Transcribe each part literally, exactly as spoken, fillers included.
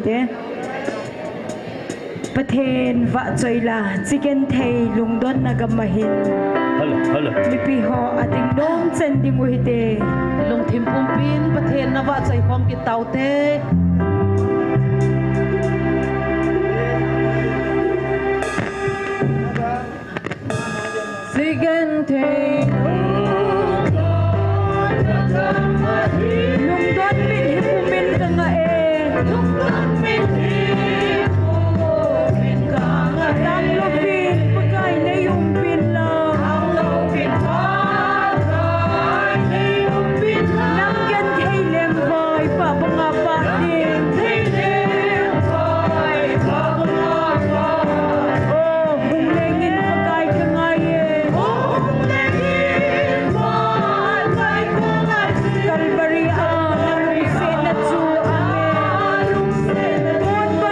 Te. Pathen vahchoi la, chigenthei lungdonna gam ahin. Hello, hello. Mipi ho ading nom chen ding u hite. Lungthim pumpin Pathen na vahchoi khom kit taute. Chigenthei lungdon min hi pumin ka ngah e. Lungdon min hi pumin ka ngah e. Tanglo pin Pakai nei um pin la. Tanglo pin Pakai nei um pin la. Nang genthei leng vai pa banga pa ding. Genthei leng vai pa banga pa. Oh, hung lengin Pakai ka ngai e. Hung lengin Pakai ka ngai e. Calvary a, na lungsetna chu, amen. Lungsetna chu.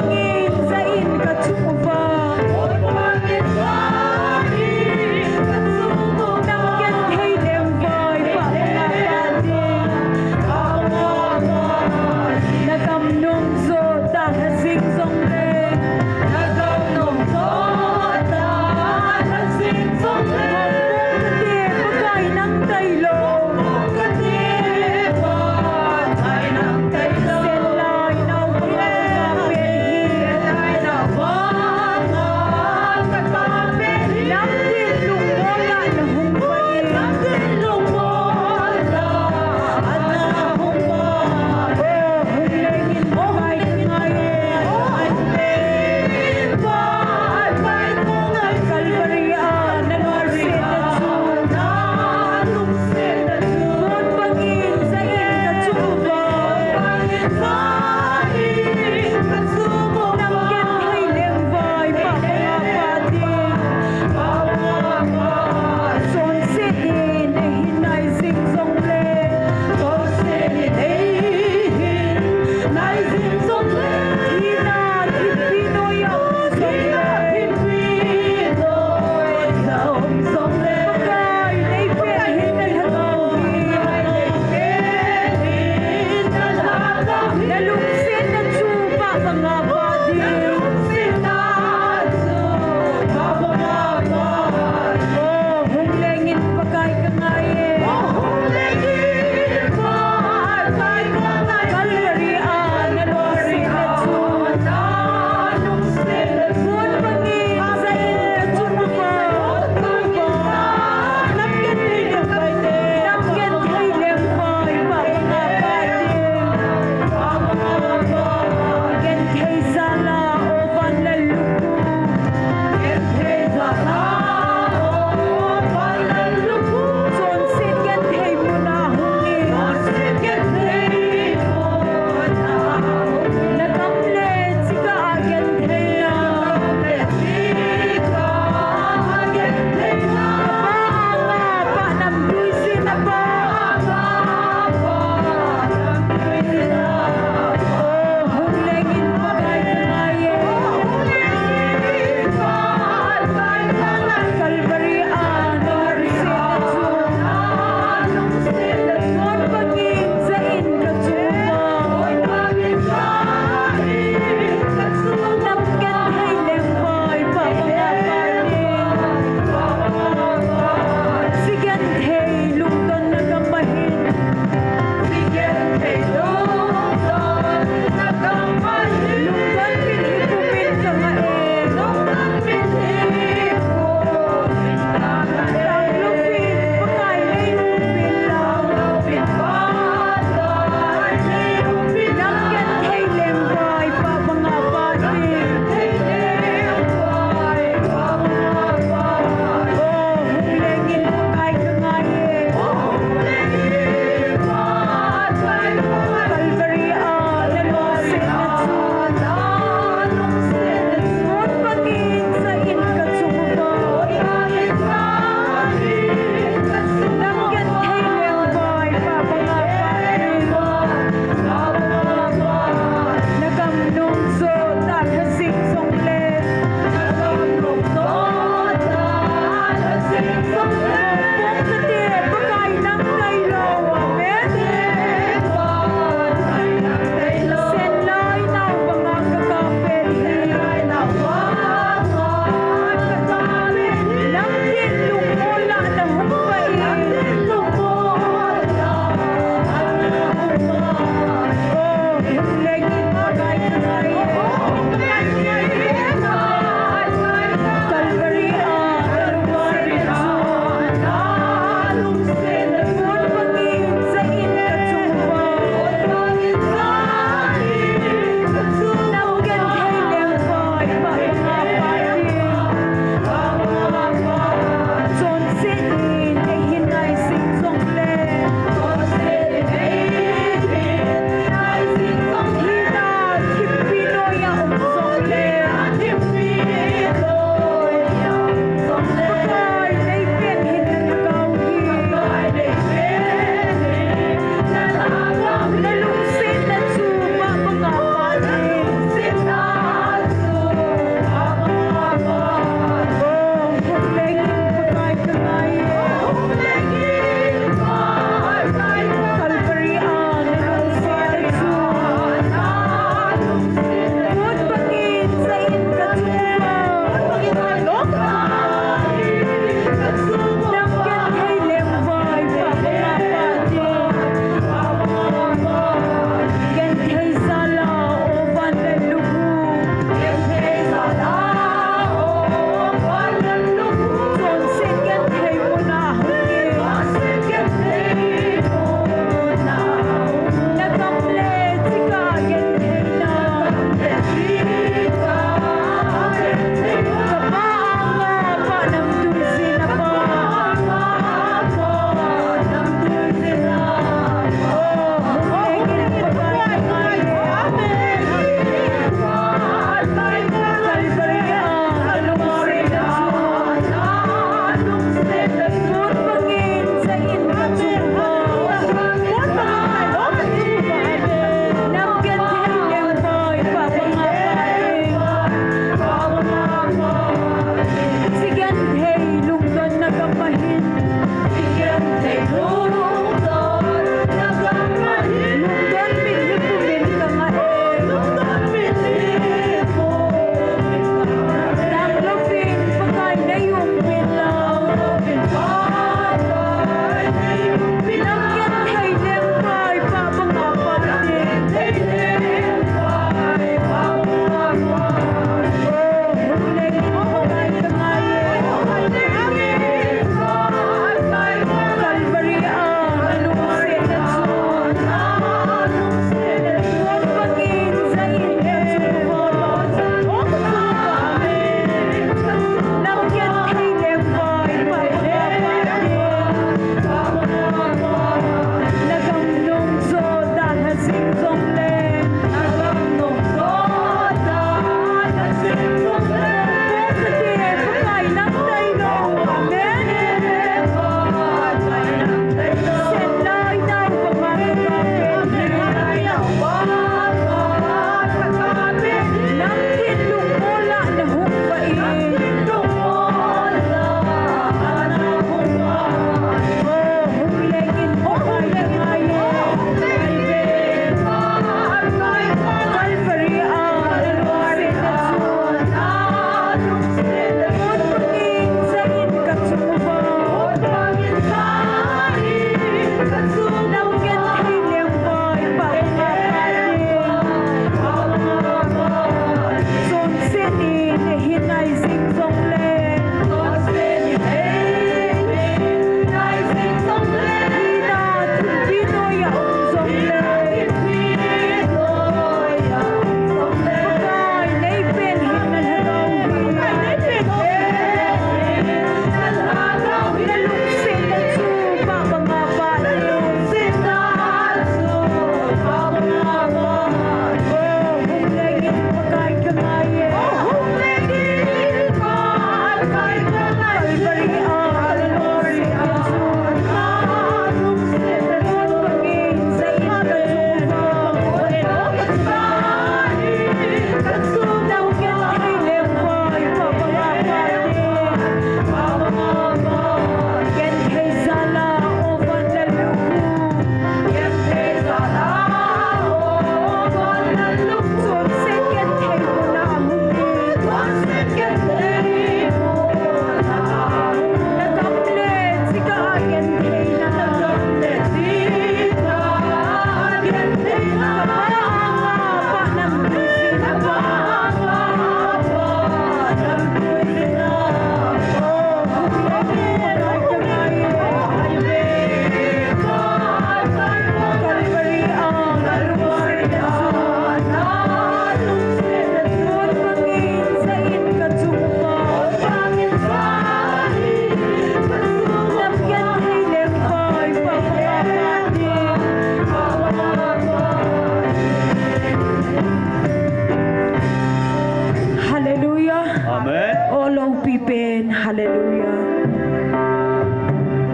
Hallelujah.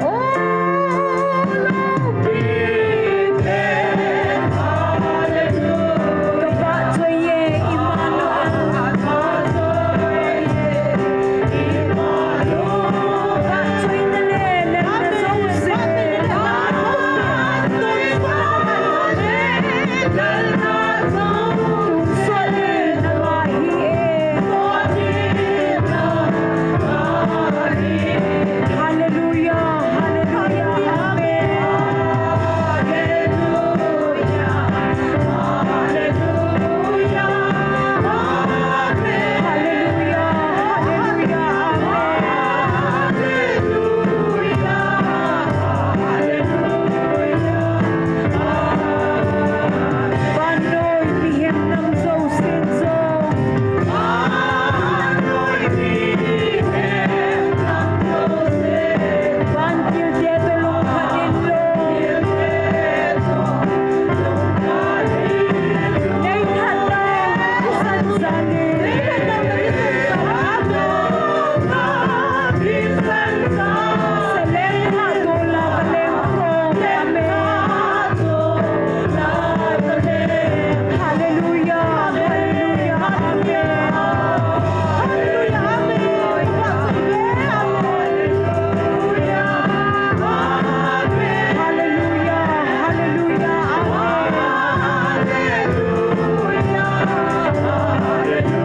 Oh, Lord, we thank you. Hallelujah. Kapah choi e, Emmanuel. Kapah choi na le, le, le, Joseph. Hallelujah, hallelujah, amen. Hallelujah, hallelujah, amen. Vannoi mihem nam jousen jong. Vantil te toh lungkhat in lou. Nei that lou, kisan jal in. Selem ha dola kalem kong. Amen. Hallelujah, hallelujah, amen. Hallelujah, amen. Hallelujah, hallelujah, amen.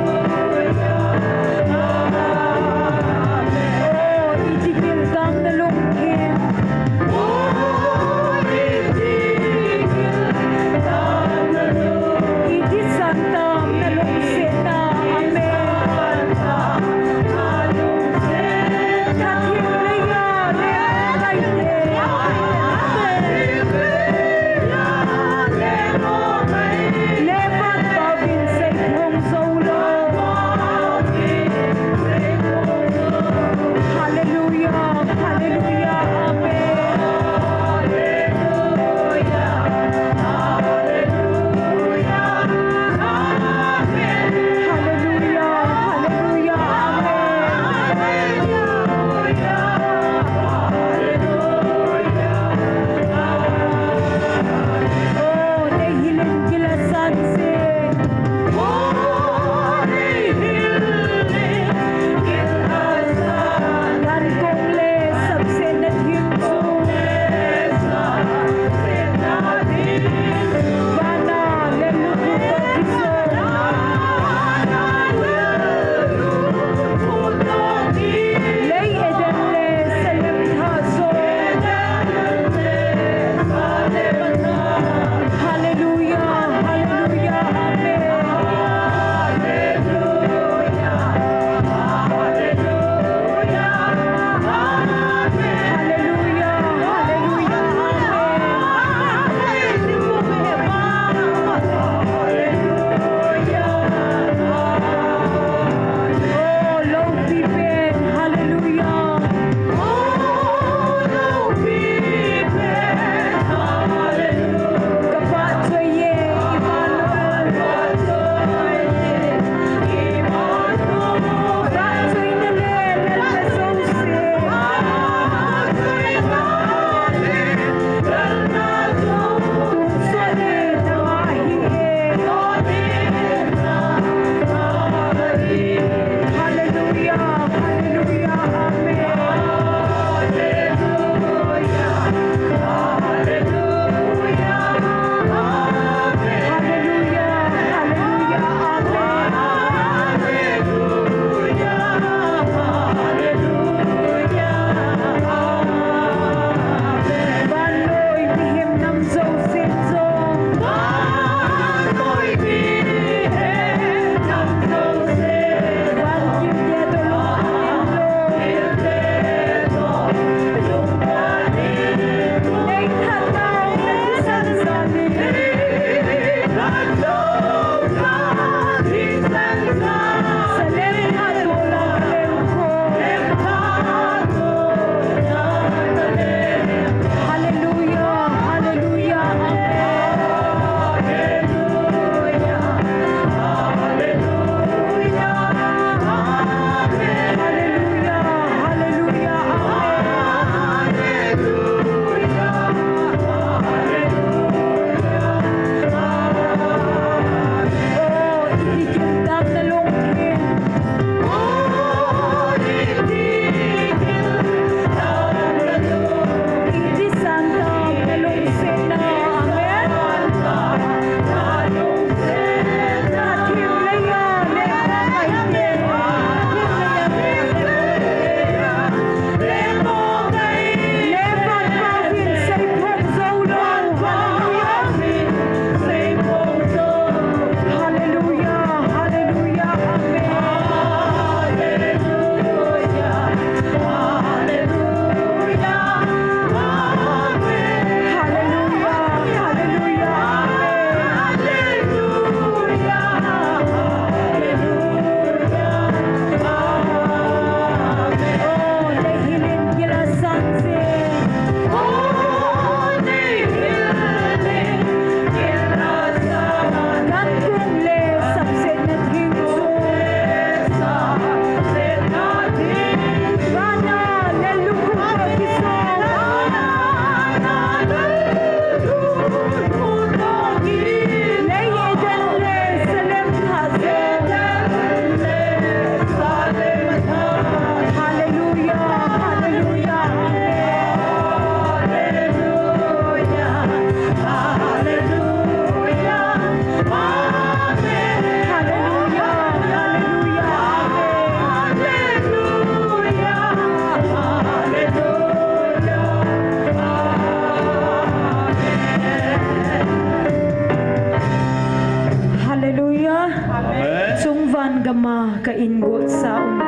Hallelujah. Amen. Chungvan gama ka ingot sa um.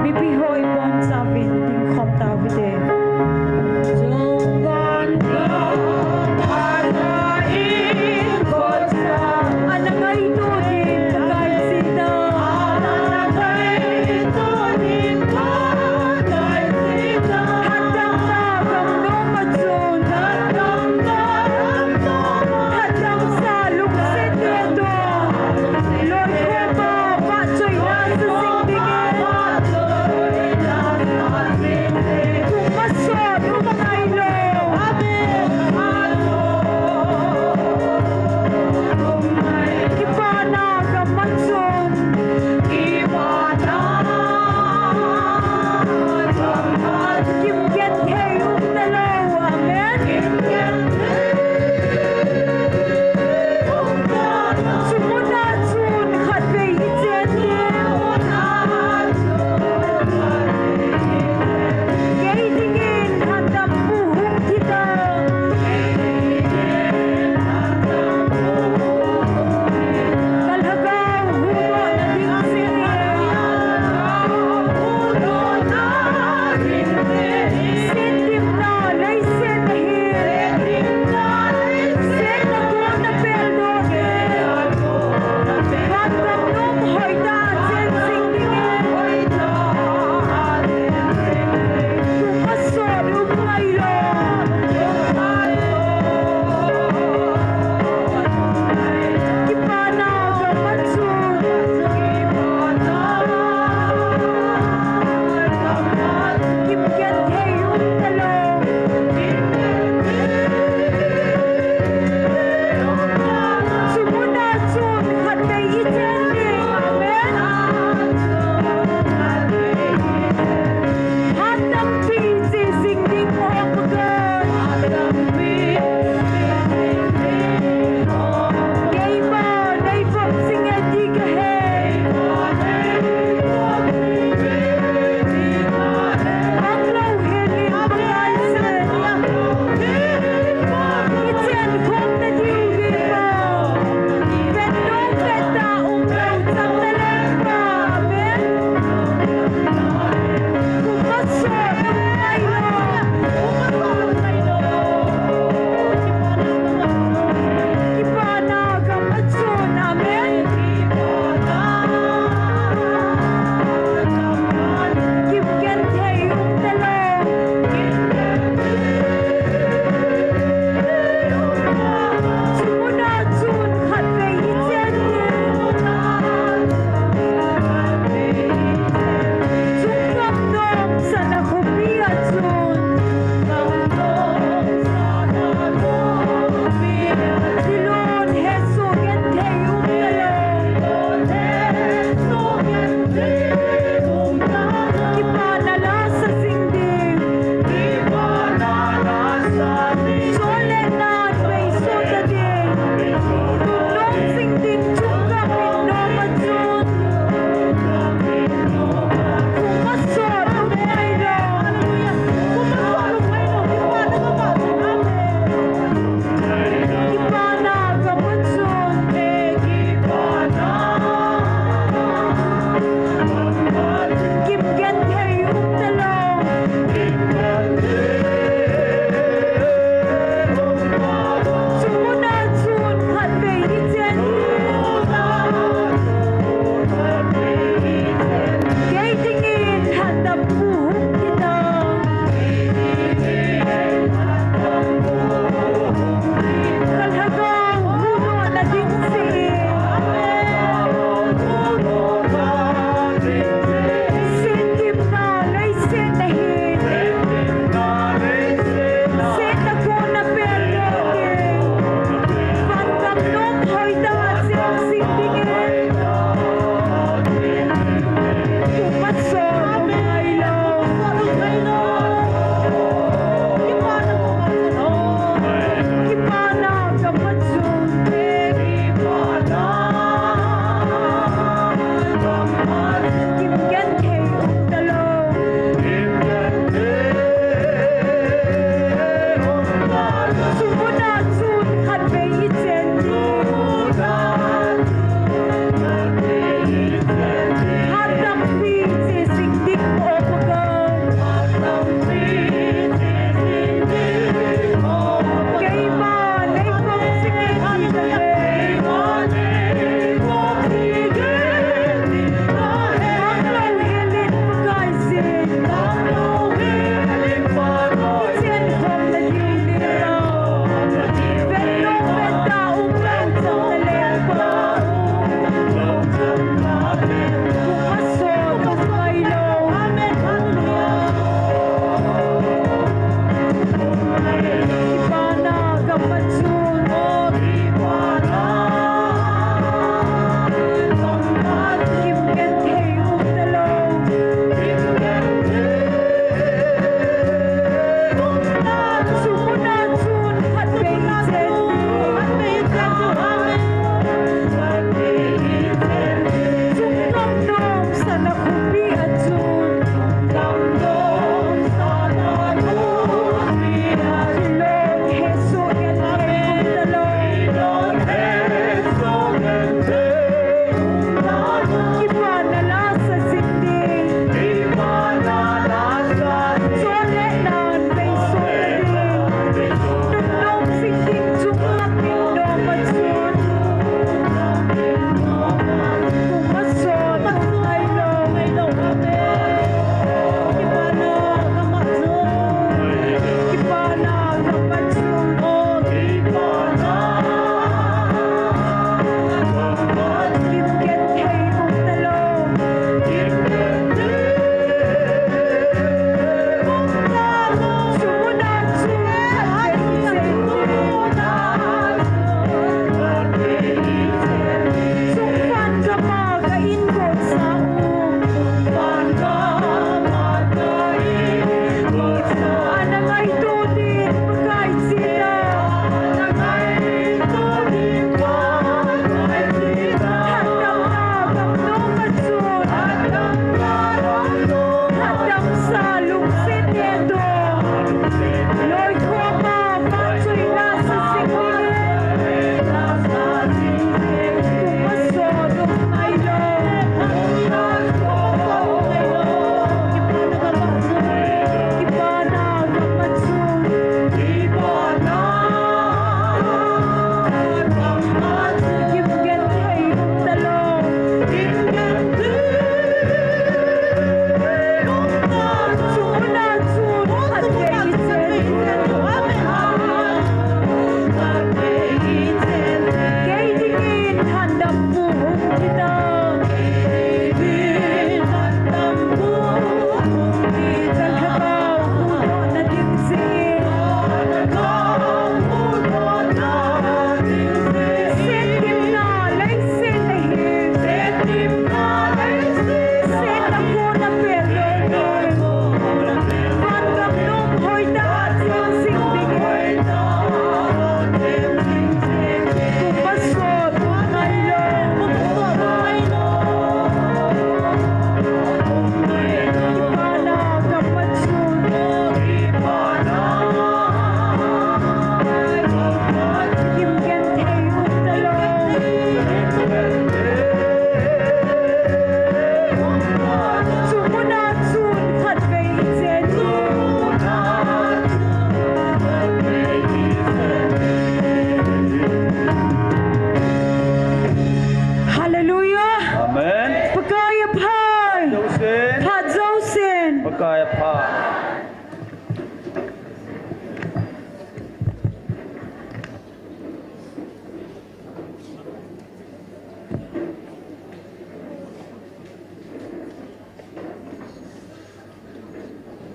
Mipi ho ibonchauvin dingkhom tauvite. Chungvan gama ka ingot sa um. Ana ngaito din Pakai Jesu. Ana ngaito din Pakai Jesu. Hatah tah gamnom a chun. Hatah tah gamnom a chun. Hatah tah lungset te toh. Loikhopa vahchoina sa jing dingin.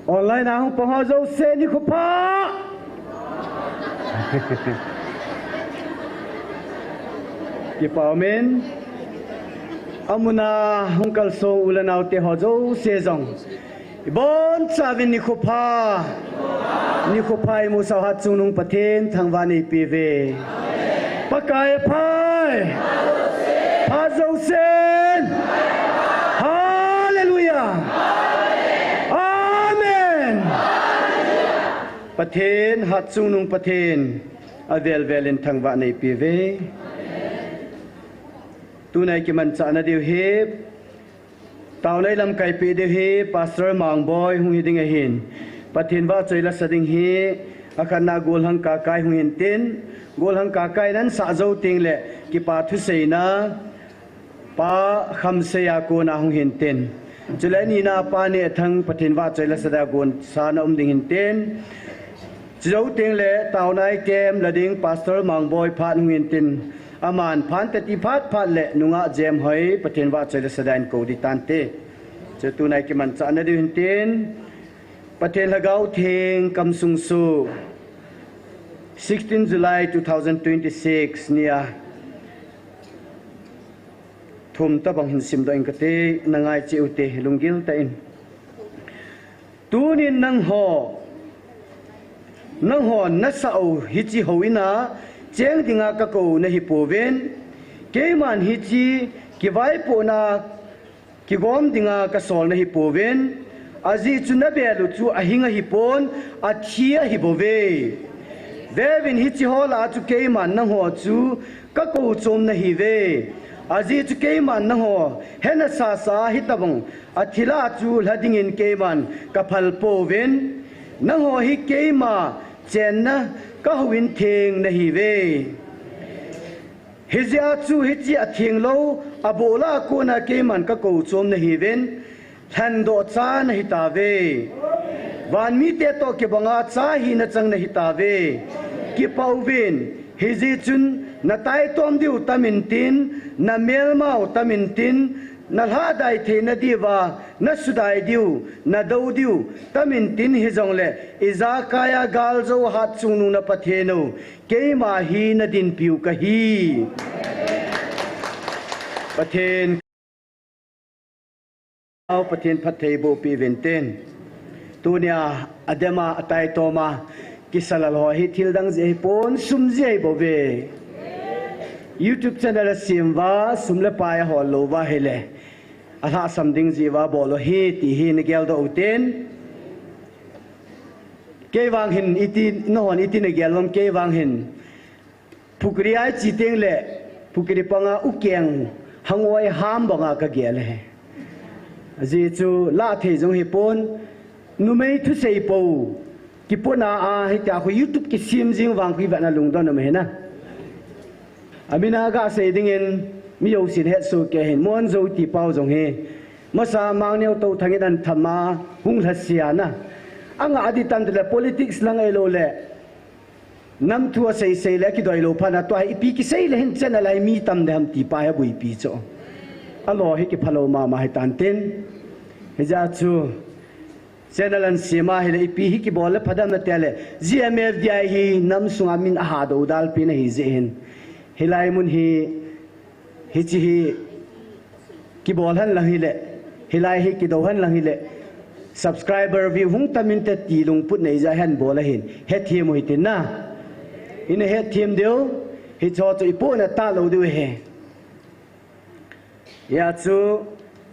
Online a hung pang ho jouse nikho pha. Kipa umin. Amun a hung kalsong u le nao te ho jouse jong, ibonchauvin nikho pha. Nikho pha imusah u Hatchungnung Pathen thangvah neipe uve. Pakai pha. Pha jousen. Hallelujah. Amen. Pathen, Hatchungnung Pathen, avel vel in thangvah neipe uve. Tuna i kimanchah na diu hi, taona i lamkai peh diu hi, Pastor Mangboi hung hi ding ahin. Pathen vahchoi lasa ding hi, akhatna Golhang Kakai hung hintin, Golhang Kakai in asah jou teng le, kipa thuseina, Pa Khamsei a kona hung hintin. Chule anina Pa Nehthang Pathen vahchoi lasa dia gonsa na um ding hintin. Chujou teng le, taona i kem la ding Pastor Mangboi phat hung hintin. Aman phat teti phat phat le, nungah Jemhoi Pathen vahchoi lasa dia in kou ding tante. Chu tuna i kimanchah na diu hintin. Pathen Lhagao Theng kamsung suh. Sixteen July two thousand twenty-six nia. Thum tabang hin simdoh ing kate, na ngai cheh ute, lunggil tah in. Tunin nangho, nanghon nasah u hiche houin a cheng dinga kakou nahi pouvin, keiman hiche kivaipohna kigom dinga kasol nahi pouvin, ajeh chu nabel u chu ahing ahipon, athi ahi bouve. Veuvin, hiche ho lah a chu keiman nangho chu kakou chom nahiuve. Ajeh chu keiman nangho hena sasa a hitabang athi lah a chu lha dingin keiman kaphal pouvin, nangho hi keima chenna kahouin theng nahiuve. Hijeh a chu hiche atheng lou, aboh lah a kona keiman kakou chom nahiuvin, lhandoh cha nahitauve. Vanmite toh kibanga cha hina chang nahitauve. Kipah uvin, hijeh chun nataitom diu tamin tin, namelmau tamin tin, nalhahdai theina diuva, nasudai diu, nadou diu tamin tin hijongle, ijakai a galjou Hatchungnung na Pathen u, keima hi nadinpiu kahi. Pathen, Pathen phattheiboh peh uvin tin. Tunia adem a, ataitom a, kisalal ho hi thildang jeh ahipon, sum jeh ahi bouve. YouTube channel asem uva, sum le pai ahol lou uva ahile, alhahsam ding jeh uva bol u ahi ti hi nageldoh u tin. Kei vang hin iti, nanghon iti nagel uvem, kei vang hin phukri a iche teng le, phukri panga ukeng hangoi ham banga kagel ahi. Ajeh chu lah thei jong hipon, numei thusei pou kipona a hitia khu YouTube kisem jing vang khu ivetna lungdon um ahi na. Amin a gasei dingin, mi jousen hetsoh kei hin, Monjou ti pau jong hi, masa Mangneo Touthang in antham a hung lhasia na. Angah ding tam tile politics lang ahiloule, nam thu asei sei le akidoi lou phat na, tua hi ipi kisei le hin channel a hi mi tam ding ham ti pa hi abuipi chu. Alo hi kiphalou mama hitan tin. Hijeh a chu channel ahin sem ahile ipi hi kibol le phadem nati le, G M F D I hi nam sunga min aha doudal pen ahi jeh hin, hilai mun hi, hiche hi kibol hen lang hile, hilai hi kidou hen lang hile, subscriber, view hung tam inte ti lungput neija hin bol ahin, hetthem u hitin na. Ina hetthem diu, hicheho chu ipohna talou diu ahi. Hijeh a chu,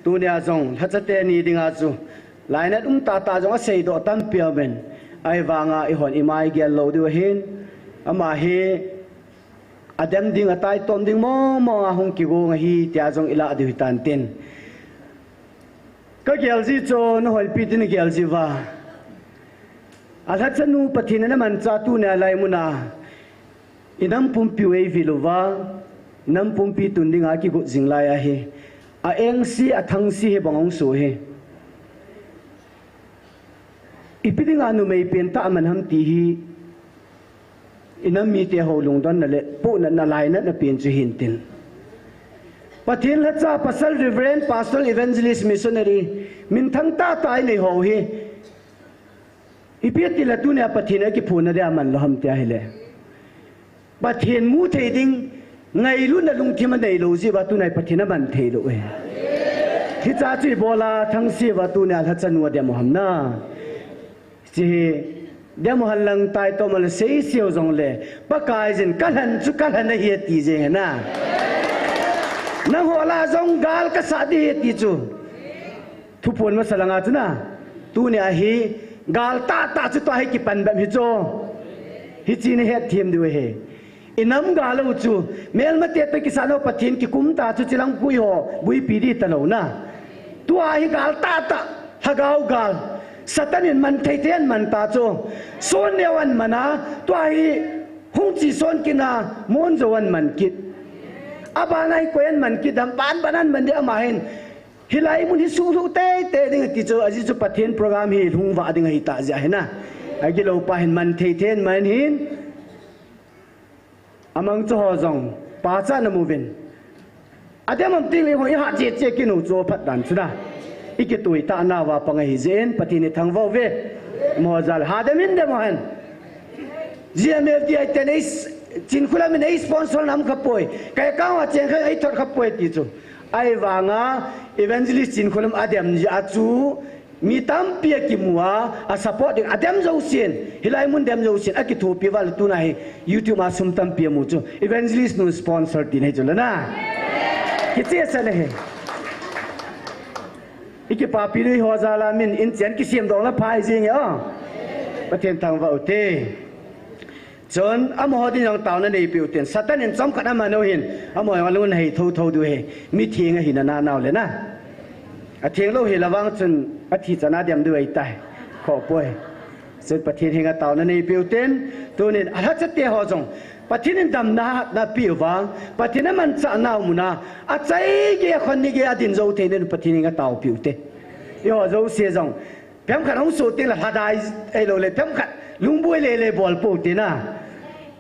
tunia jong lhacha teni dinga chu lainat um tahtah jong aseidoh tampi aumin, ahivanga eihon imai gel lou diu ahin, ama hi adem ding, ataitom ding mong mong a hung kigong ahi tia jong ilah diu hitan tin. Kagel ji chu, nahon ipi tin nagel ji uva. Alhachanu Pathen in amanchah tunia lai muna inam pumpiu eivil uva, inam pumpi tun dinga kigot jing lai ahi. A engse, athangse hibang ahung soh hi. Ipi dinga numei pentah aman ham ti hi, inam mite ho lungdonna le pohnatna lainatna pen chu hintin. Pathen lhacha pasal, Reverend, Pastor, Evangelist, Missionary, minthang tahtah inei ho hi, Ipi tile tunia Pathen a kiphonna dia aman lou ham tia ahile, Pathen mu thei ding ngailutna lungthim anei lou jeh uva tunia Pathen aman thei lou e. Hiche chu ibola thangse uva tunia lhachanu adem u ham na. Hiche hi dem u hen lang, taitom a le seiseu jongle, Pakaiyin kalhen chu kalhen ahi ati jeng ahi na. Nangho lah a jong gal kasah ding ahi ati chu. Thuphon masa langa chu na, tunia hi gal tahtah chu tua hi kipan bep hi chu. Hiche nahet them diu ahi. Inam gal u chu, melmate toh kisah nau Pathen kikum ta chu, chilang pui ho buipi ding talou na. Tua hi gal tahtah, lhagao gal. Satan in man thei thei aman ta chu. Son neo aman a, tua hi hung che son kit na, mon jou aman kit. Abana hi koi aman kit ham, ban ban aman ding ama hin. Hilai mun hi sulhu teitei ding ati chu, ajeh chu Pathen program hi lhung vah ding ahi tah jeh ahi na. Agilou pa hin man thei thei aman hin. Amang chu ho jong, pachat na mu uvin. Adem am tile ho iha che che kit u chu phat dan chu na. Ikitui tah nauva pang ahi jeh in, Pathen ithangvah uve. Mo jal, hadem in dem u hen. G M F D I ten eis, Chinkholam in ei sponsor nam kha poi. Kai kang a cheng kha ei thot kha poi ti chu. Ahivanga Evangelist Chinkholam adem jeh a chu mi tampi akimu a, a support ding adem jousen, hilai mun dem jousen, akithopi uva le tunia hi YouTube a sum tampi amu chu. Evangelist nu sponsor ti nei chu le na. Kichehsah na hi. Ikipapi ding ho jal a min in chen kisem dong la phai jing e o. Pathen thangvah u te. Chun, amaho din jong taona neipeh u tin, Satan in chomkhat aman u hin, amaho jong lung hei thotho diu ahi, mitheng ahina nanao le na. Atheng lou hel a vang chun, athi chan a dem diu ahitai, khoh poi. Chun Pathen henga taona neipeh u tin, tunin, alhachate ho jong, Pathen in damna, na peh u vang, Pathen amanchah nau mun a, achai gei akhon ni gei adin jou thei nin Pathen henga taopeh u te. Eiho jouse jong, Pemkhat hung soh teng le lhadai, ahilou le pemkhat lungboi lele bol pou te na.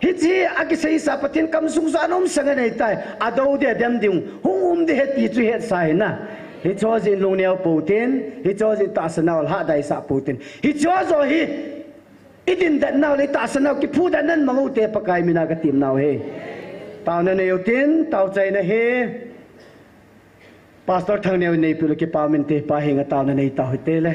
Hiche a kiseisa Pathen kamsung chu anom sanga nei tai, adou ding, adem ding, hung um ding ahi ti chu hetsa hih in na. Hiche jeh in lungneo pou tin, hiche jeh in tahsa nau lhadai sah pou tin. Hiche jo hi, i dindet nau le tahsa nau kiphudet nan mang u te Pakai mina ka tem nau ahi. Taona nei u tin, tao chaina hi. Pastor Thangneo in neipeh u le kipa um inte, Pa henga taona nei tao hite le.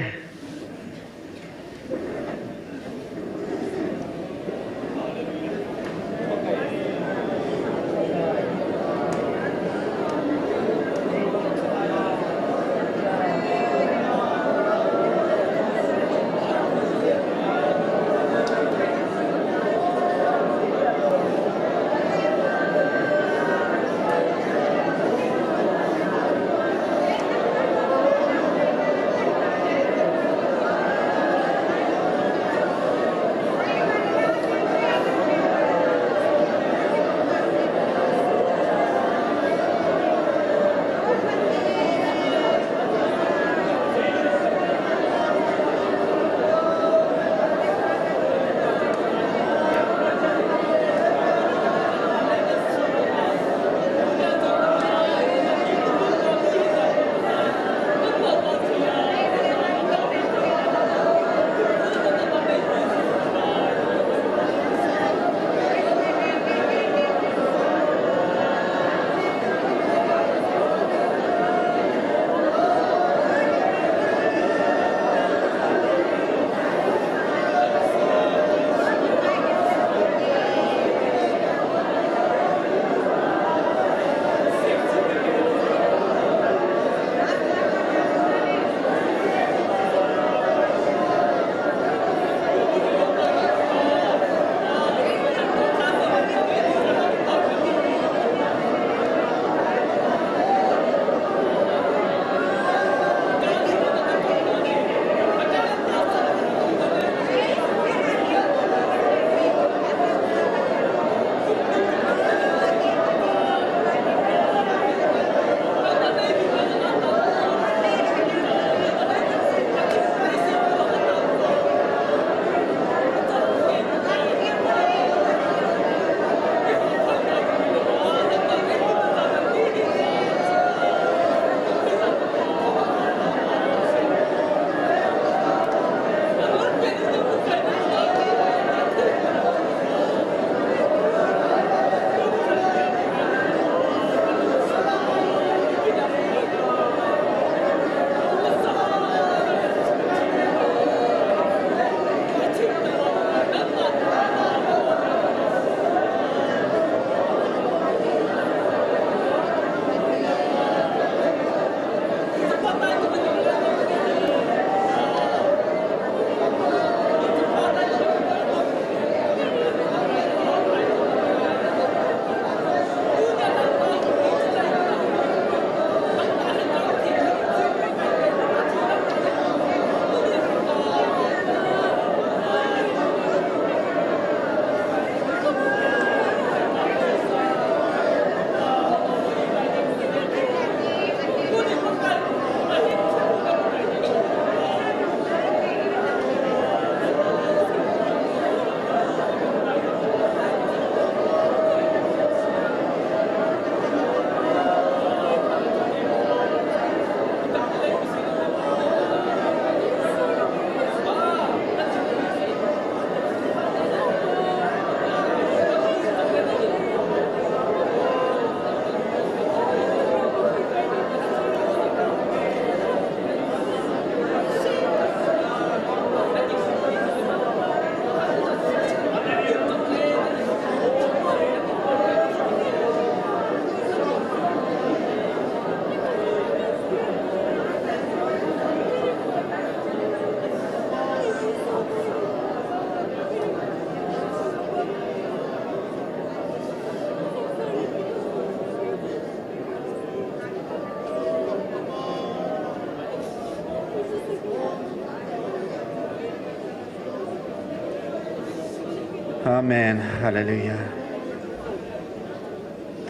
Amen. Hallelujah.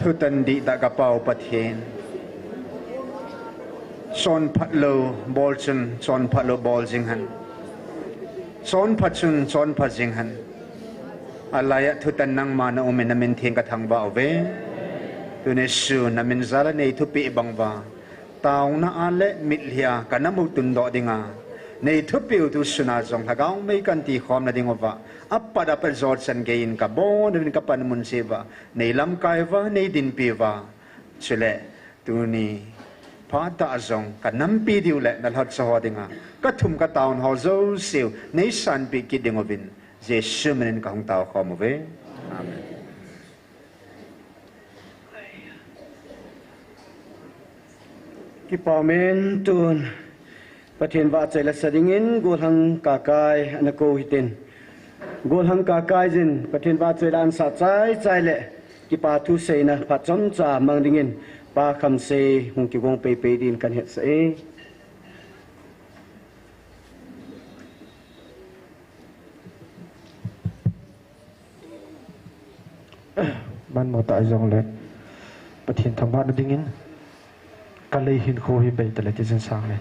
Thutan dih tah ka Pa u Pathen. Chonphat lou bol chun chonphat lou bol jing hen. Chonphat chun chonphat jing hen. Alai a thutan nangma na um in na min theng ka thangvah uve. Tuni sun na min jal a nei thupeh bang uva. Taona a le mitlhi a ka nam u tundoh ding a. Nei thupeh u tu sun a jong lhagao mei kan ti khom na ding uva. Apat apat jot chan gei in ka bon uvin ka panmun cheh uva. Nei lamkai uva, nei dinpi uva. Chule, tuni phat a jong ka nampi diu le na lhotsa ho ding a. Ka thum ka taona ho jouse u, nei sanpeh kit ding uvin. Jesu min in ka hung tao khom uve. Amen. Kipa umin tun Pathen vahchoi la sa dingin Golhang Kakai ana kou hitin. Golhang Kakai jin Pathen vahchoi la ana sa chai chai le kipa thu seina phat chomcha mang dingin Pa Khamsei hung kigong pei pei din kan hetsah e. Manmo tah jong le Pathen thangvah na dingin ka lei hinkho hi bei ta le ti jin sang le.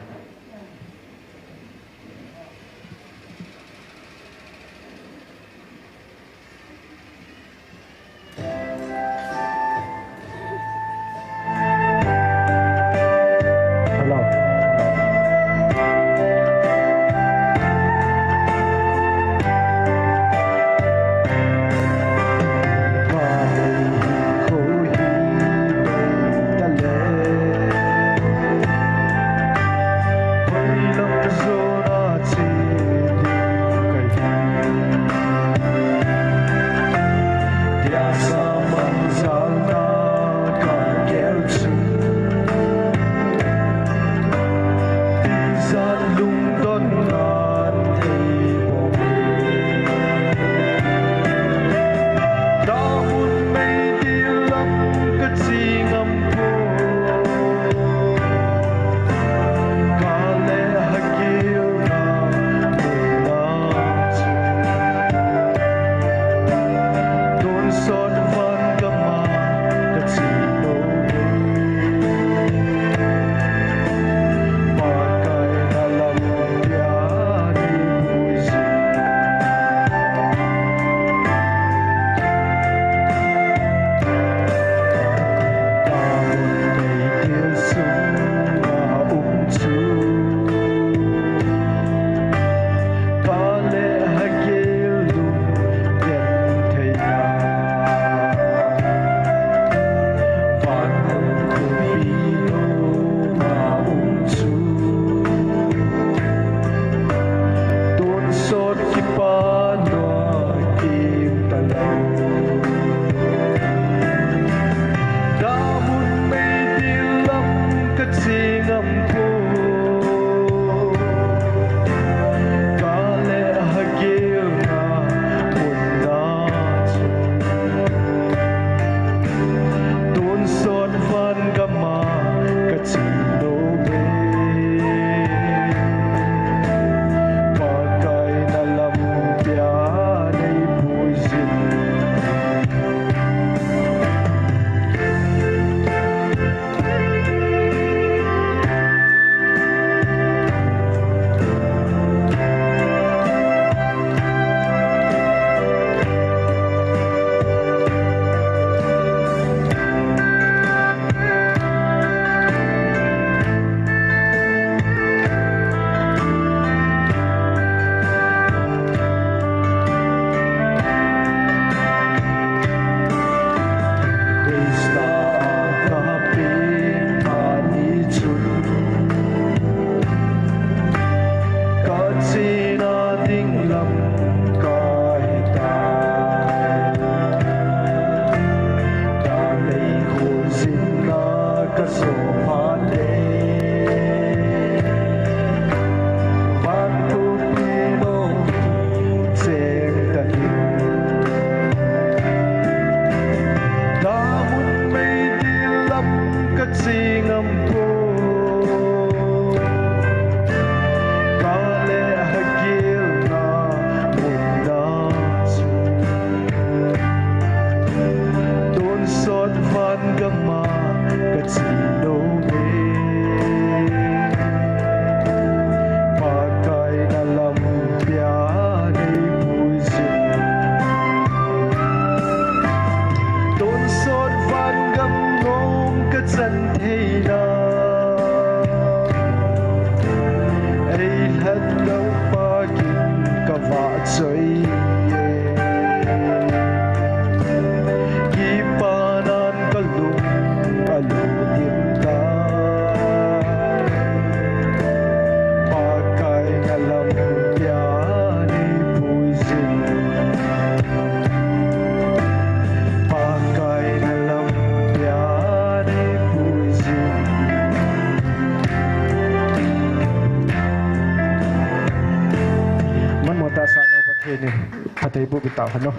Patei bu kita hanu.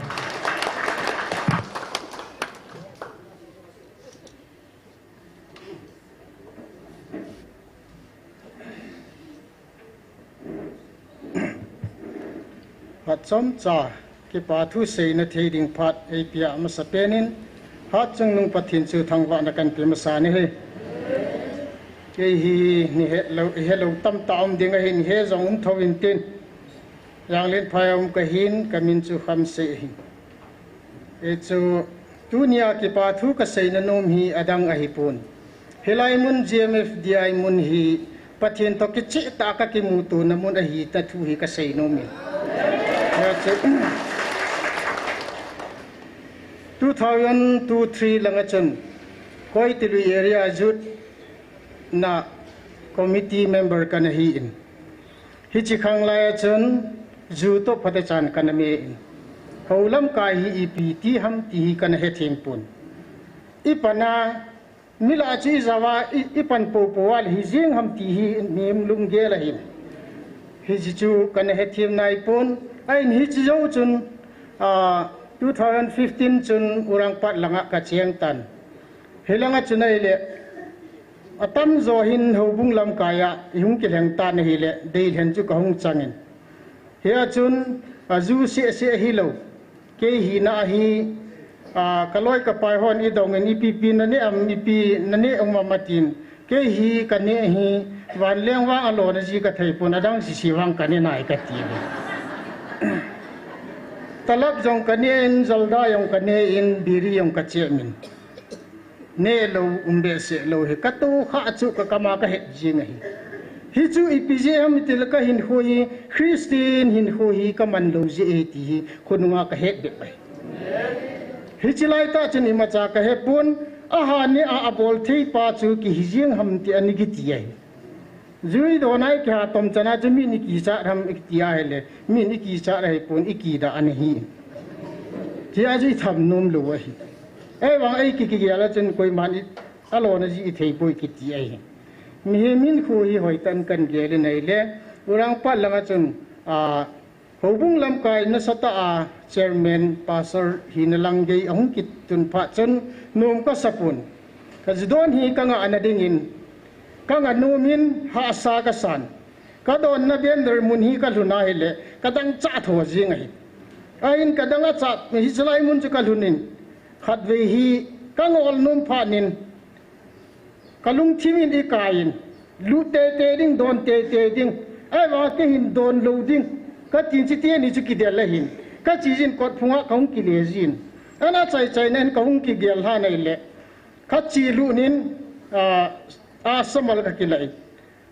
Phat chomcha, kipa thu seina thei ding phat eipia masapen in, hat chungnung Pathen chu thangvahna kahin pe masa nahi. Kei hi, ni helou, helou tamtah um ding ahin, he jong um thou intin. Janglen phai um kahin, kamin chu Khamsei ahi. Hichu, tunia kipa thu kaseina nom hi adang ahipon. Hilai mun G M F D I mun hi Pathen toh kichehtah a kakimutona mun ahi ti thu hi kasei nom e. Hichu, two thousand two three langa chun, Koitilui area youth na committee member kana hin. Hiche khang laia chun, ju toh phatechan kana me in. Hou lamkai hi ipi ti ham ti hi kana hethem pon. Ipan a, mi lah chu ijao a, i, ipan popo a le hijeng ham ti hi nem lunggel ahin. Hiche chu kana hethem nai pon. Ahin hiche jou chun, ah, two thousand fifteen chun Urangpat langa kacheng tan. Hilanga chun ahile, atamjo hin houbung lamkai a ihung kilheng tan ahile, deilhen chu kahung changin. Hia chun, a, ju seh seh hilou. Kei hina hi, a, kaloi kapai hon idongin ipi pi nane am, ipi nane um am atin. Kei hi kane hi, vanleng vang alona ji kathei pon, adang sese vang kane nai kati. Talap jong kane in, jalda jong kane in, biri jong kachem in. Nelou, um behseh lou hi, katoh kha chu kakam a kahet jing ahi. Hichu ipi jeh ham itile kahinkho hi, Christian hinkho hi kaman lou jeh ahi ti hi, khonunga kahet bep ahi. Hiche laitah chun imacha kahe pon, aha neh a abol thei pa chu kihi jeng ham ti ana kiti ahi. Ju idon a ikiha tom chan a chu min ikichat ham ikiti ahile, min ikichat ahipon ikida ana hi. Tia chu itham nom lou ahi. Ahivang ei ki, kigel a chun koiman i, alona ji ithei poi kiti ahi. Mihem hinkho hi hoitah in kahin gel in ahile, Urangpat langa chun, a, houbung lamkai nasatah a chairman, pastor hina lang gei ahung kitun phat chun nom kasa pon. Kaji don hi kangah na dingin, kangah nom in hahsa kasan. Kadonna banner mun hi kalhun ahile, kadang cha tho jing ahi. Ahin kadang acha, hiche lai mun chu kalhun in, khatvei hi kangol nom phat in, kalungthim in ikai in, lut teitei ding, don teitei ding, ahivang kahin don lou ding, katin, chuteni chu kidel ahin, kache jin kotphunga kahung kile jin. Ana chai chaina hin kahung kigel lhan ahile, kache lut in, a, asamal kakilah in.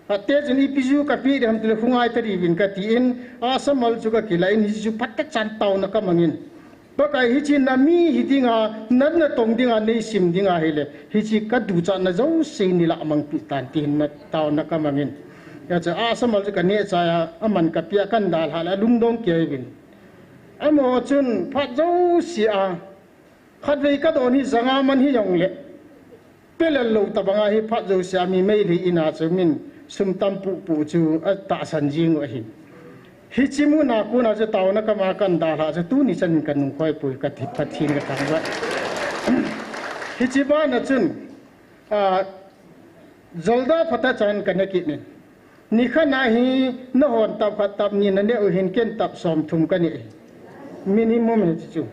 Ate chun ipi ju kapeh ding ham tile khongai tadiuvin katin, asamal chu kakilah in, hichu phatechan taona kamangin. Pakai hiche nami hi dinga, na, natong dinga, neisim dinga hile, hiche kaduchatna jouse neilah mangpeh tan tin taona kamangin. Hichu asamal chu kaneh chai a, aman kapeh a kahin dalhah le alungdong kei uvin. Amaho chun phat jouse a, khatvei kadon hi janga man hijongle, pelal lou tabanga hi phat jouse a mi Meitei in a chu min sum tam pupu chu atahsan jing u ahi. Hiche muna kona chu taona kama kahin dalhah chu tuni chan kanung khoi poi kati, Pathen kathangvah. Hiche bana chun, a, jalda phatechan kana kit in. Nikhat na hi nahon tap khat tap ni naneh u hin ken tap somthum kaneh. Minimum hiche chu.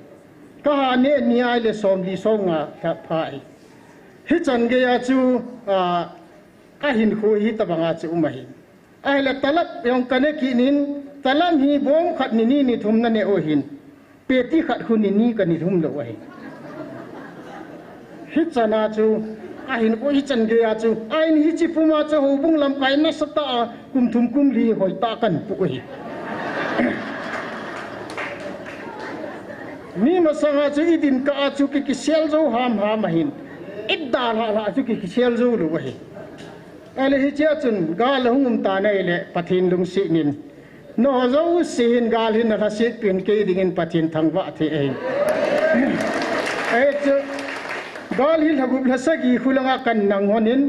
Kaha neh ni ahile somli somnga lha pha ahi. Hichan geiya chu, a, ahinkho hi tabanga chu um ahi. Ahile talap jong kaneh kit in, talap hi bong khat ni ni ni thum naneh u hin. Peti khat khu ni ni kani thum lou ahi. Hichan a chu, ahinkho hichan geiya chu, ahin hiche puma chu houbung lamkai nasatah a, kum thum kum li hoitah kahin pu ahi. Mi masanga chu idin kah a chu ki, kisel jou ham ham ahin. Idalhah lhah chu ki, kisel jou lou ahi. Ahile hichea chun gal ahung um tan ahile Pathen lungset in. Nangho jouse hin gal hin nalhasetpeh in kei dingin Pathen thangvah thei ahi. Hichu gal hi lhagup lhasagi khu langa kahin nang hon in,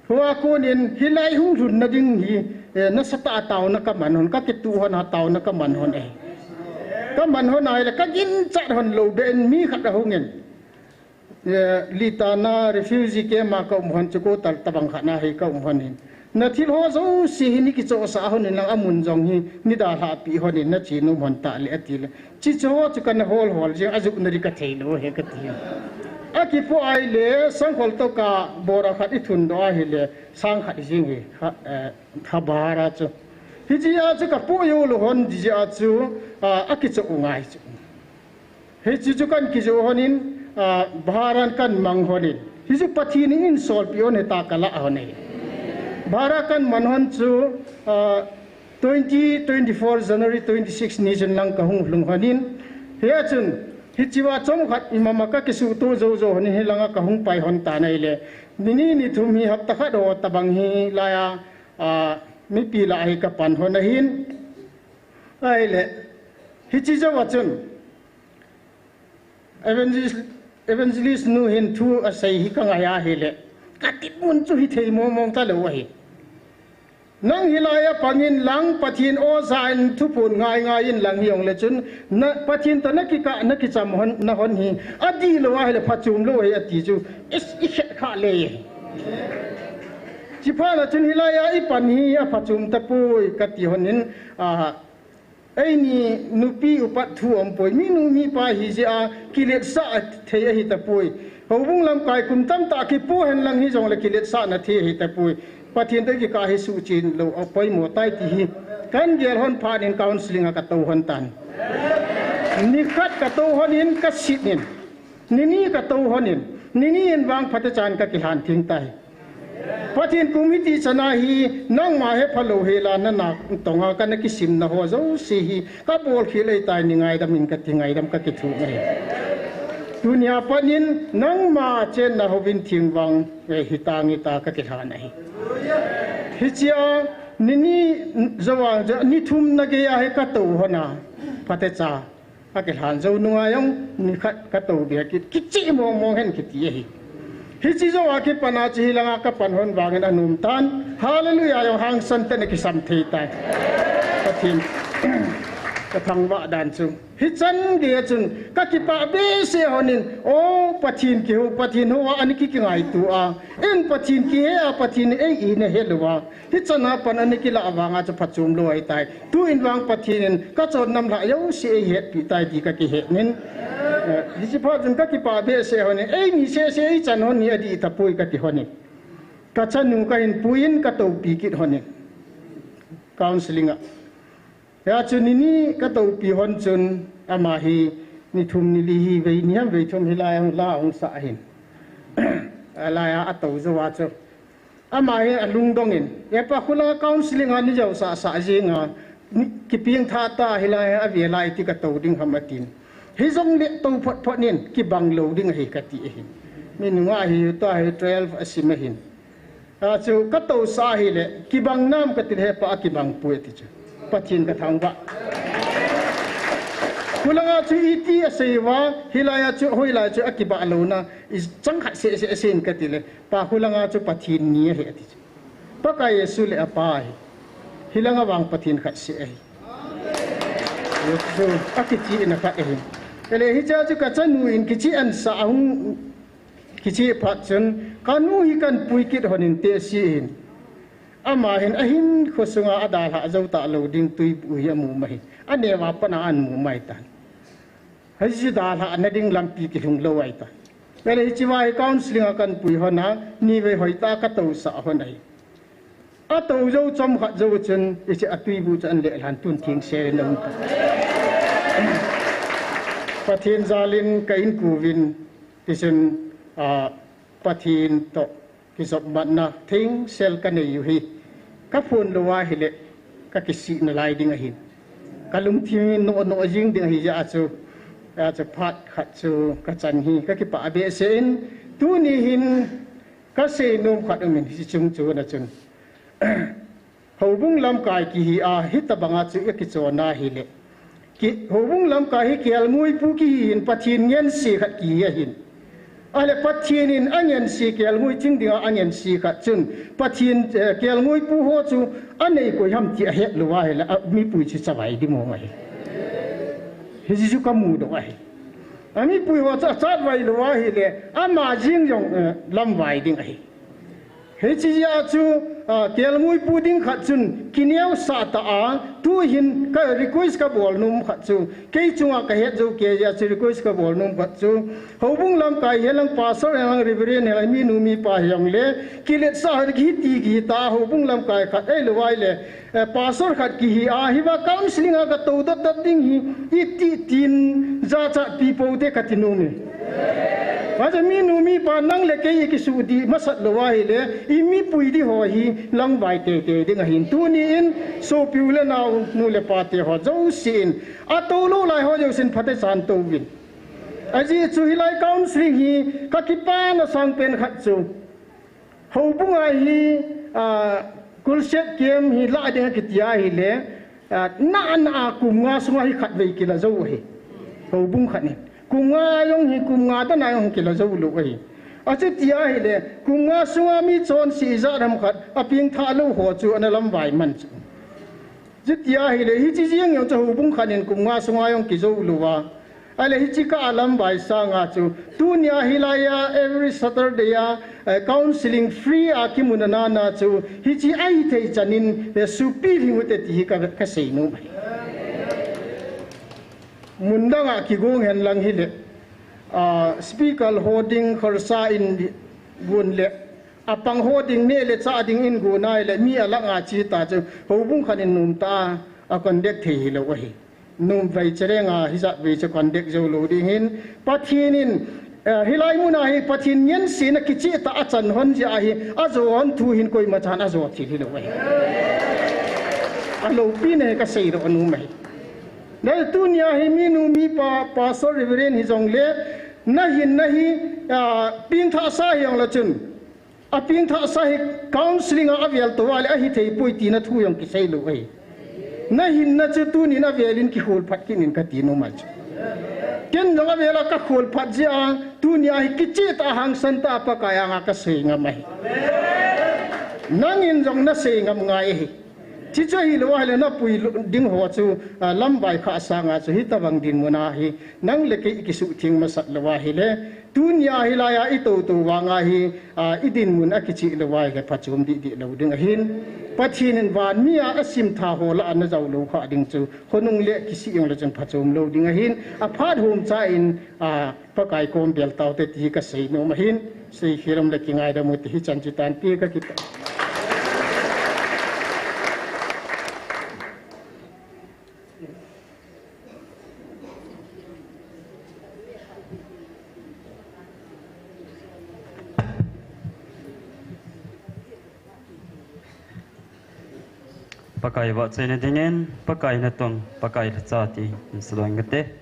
hua konin hilai hung lhunna ding hi, eh, nasatah a taona kaman hon, kakituh hon a taona kaman hon ahi. Ka man hon ahile, ka ginchat hon lou beh in mi khat ahung in. Eh, Litana refugee camp a ka um hon chu ko tal tabang khat na hi ka um hon hin. Na thil ho jouse hi nei kichohsah hon in lang amun jong hi nei dalhah peh hon in na che nom hon tah le ati le. Chi chu ho chu kana hol hol jeng a ju na ri ka thei lou he ka ti. A kipoh ahile sangkhol toh ka bora khat i thun doh ahile sang khat jeng hi kha, eh, kha bhara chu. Hiche a chu ka poh jou lou hon jeh a chu, ah, a kichoh u ngai chu. Hiche chu kan kijoh hon in, ah, bhara kan mang hon in. Hichu Pathen in eisolpeh hon hita ka lah hon e. Bhara kan man hon chu, ah, twenty twenty-four January twenty-six ni chun lang ka hung lhung hon in. Hia chun, hiche a chomkhat imama ka kisuhtoh jou jou hon in hilanga ka hung pai hon tan ahile. Ni ni ni thum hi hapta khat ho tabang hi laiya, ah, mipi lah hi ka pan hon ahin. Ahile, hiche jou a chun, Evangelist, evangelist nu hin thu asei hi ka ngai ahile. Ka dinmun chu hithei mong mong talou ahi. Nang hilai a pang in lang Pathen oja in thuphon ngai ngai in lang hijongle chun na Pathen toh na kikah na kicham hon, na hon hi. Adih lou ahile phachom lou ahi ati chu. Is, i khet kha le. Chiphat na chun hilai a i pan hi aphachom tapoi kati hon in, ah, Eini nupi upat thu umpoi, minu mipa hi jeh a kiletsah thei ahi tapoi. Houbung lamkai kum tamtah kipoh hen lang hijongle kiletsahna thei ahi tapoi. Pathen toh kikah hi suhchin lou a poimo tai ti hi. Kan gel hon phat in counseling a ka tou hon tan. Nikhat ka tou hon in ka sit in. Nini ka tou hon in. Nini in vang phatechan ka kilhan theng tai. Pathen kum hiti chana hi, nangma hepha lou hela, na natong a kana kisimna ho jouse hi, ka bolkhel ahitai, nei ngaidam in kati, ngaidam ka kithu ahi. Tunia pat in, nangma chenna hovin thim vang, eh, hitange tia ka kilhan ahi. Hichea, nini jou a, ni thum na geiya hi ka tou hon a, phatecha. Akilhan jou nunga jong, nikhat ka tou beh kit, kicheh mong mong hen kiti ahi. Hiche jou a kipat a chu hilanga ka pan hon vangin anom tan. Hallelujah, jong hangsan tah in akisam thei tai. Pathen, ka thangvah dan chu. Hichan gei a chun, ka kipah behseh hon in, o Pathen kihou, Pathen hou a, ana ki kingaito a. Eiin Pathen kihe a, Pathen in ei ina he lou a. Hichan a pat ana kilah vanga chu phachom lou ahitai. Tuin vang Pathen in ka chonna lhah jouse eihetpi tai ti ka kihet in. Eh, hiche phat chun ka kipah behseh hon in, eini seh seh eichan hon hi adih tapoi kati hon in. Ka chanu kahin pui in ka toupi kit hon in. Counseling a. Hia chu nini ka toupi hon chun ama hi ni thum ni li hi vei ni ham vei thum hilai a la ahung sah ahin. Alai a atou jou a chu. Ama hi alungdong in, epa khulanga counseling a nei jou sah sah jeng a, ni kipeng tha ta hilai a ve lai ti ka tou ding ham atin. Hijongle tou phot phot in kibang lou ding ahi kati ahin. Mi nunga hi ta hi twelve asim ahin. Achu ka tousah ahile, kibang nam kati le hepa akibang poi ati chu. Pathen ka thangvah. Khulanga chu iti asei uva, hilai a chu, hoilai chu akibah louna, ichang khat seh seh asei in kati le, pa khulanga chu Pathen ni ahi ati chu. Pakai Jesu le apa ahi. Hilanga vang Pathen khat seh ahi. Jesu, akichihna khat ahi. Ele hichea chu ka chanu in kichih ansah ahung Kichih phat chun, ka nu hi kan pui kit hon in tesi hin. Ama hin ahinkho sunga adalhah jou talou ding tuibuh hi amu mai. Aneo a pat a amu mai tan. Hiche dalhah na ding lampi kilhung lou ahitai. Ele hichea hi counseling a kan pui hon a, ni vei hoitah a ka tousah hon ahi. Atou jou chomkhat jou chun, hiche atuibuh chu ana lelhan tun theng sel in aum. Pathen jal in ka inkouvin, tichun, ah, Pathen toh kijopmatna thengsel ka nei u hi. Ka phon lou ahile, ka kisih nalai ding ahin. Ka lungthim in noh noh jing ding ahi jeh a chu, achu phat khat chu ka chan hi, ka kipah behseh in, tuni hin, Ka seinom khat um in hiche chung chun achun. Houbung lamkai kihi a, hitabanga chu akichon ahile. Ki, houbung lamkai hi kelngoipu kihi hin Pathen ngense khat kihi ahin. Ahile Pathen in angense kelngoi ching dinga angense khat chun. Pathen, eh, kelngoipu ho chu anei koi ham ti ahet lou ahile, a, mipui chu chavai ding mong ahi. Hiche chu kamudoh ahi. Amipui ho chu achatvai lou ahile, ama jeng jong, eh, lamvai ding ahi. Hiche jeh a chu, ah, kelngoipu ding khat chun kineosah tah a, tuhin ka request kabol nom khat chu, kei chunga kahet jou kei jeh a chu request kabol nom khat chu, houbung lamkai hihen lang, pastor hihen lang, reverend hihen lang, minu mipa hijongle, kiletsah hiti kihita, houbung lamkai khat ahilou ahile, eh, pastor khat kihi a, hiva counseling a katou dot dot ding hi, iti tin jachat pi pou te kati nom e. Achu minu mipa nang le kei ikisuhdih masat lou ahile, imipui ding ho hi lamvai teitei ding ahin. Tuni in, sopi u le nao, nu le pa te ho jousen, atou lou lai ho jousen phatechan touvin. Ajeh chu hilai counseling hi kakipana sangpen khat chu, houbung a hi, ah, crusade camp hi la ding akiti ahile, ah, na, na a kum nga sunga hi khatvei kila jou ahi. Houbung khat in. Kum nga jong hi kum nga dan a jong kila jou lou ahi. Achuti ahile, kum nga sunga mi chonse ijat ham khat, apengthah lou ho chu ana lamvai man chu. Chuti ahile, hiche jeng jong chu houbung khat in kum nga sunga jong kijou lou a. Ahile hiche kah a lamvai sanga chu, tunia hilai a every Saturday a, eh, counseling free a kimu nana chu, hiche ahithei chan in, eh, suhpeh lhing ute ti hi ka, kasei nom ahi. Mun dang a kigong hen lang hile, ah, speaker ho ding kharsa in gon le, apang ho ding neh le chah ding in gon ahile, mi alang a che ta chu, houbung khat in nomtah a, a contact thei hilou ahi. Nomvei chereng a, hijat vei chu contact jou lou ding ahin, Pathen in, eh, hilai mun a hi Pathen ngensen a kicheh tah a achan hon jeh ahi, ajo hon thu hin koima chan ajo thei hilou ahi. Aloupina hi kasei doh nom ahi. Nai tunia hi minu mipa, pastor, reverend hijongle, nahinna hi, ah, pengthahsa hijongle chun, apengthahsa hi counseling a avel tou a le ahithei poi tina thu jong kisei lou ahi. Nahinna chu tunin avel in kikhol phat kit in kati nom ahi chu. Ken jong avel a kakhol phat jeh a, tunia hi kicheh tah a hangsan tah a Pakai anga kasei ngam ahi. Nangin jong nasei ngam ngai ahi. Chuche chu ahilou ahile napui ding ho chu, ah, lamvai kha sanga chu hitobang dinmun a hi nang le kei ikisuhtheng masat lou ahile, tunia hilai a itou tou vang a hi, ah, idinmun akicheh lou ahile phachom deh deh lou ding ahin. Pathen in van mi a asimtha ho lah a najao lou kha ding chu, khonung le kisih jongle chun phachom lou ding ahin. Aphat hom cha in, ah, Pakai kom bel taute ti hi kasei nom ahin, seikhel um le kingaidam u ti hichan chu tan ti kakipah. Pakai vahchoina dingin, Pakai natong, Pakai lhacha ti, in salon kate.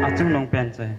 Achung nong pen chai.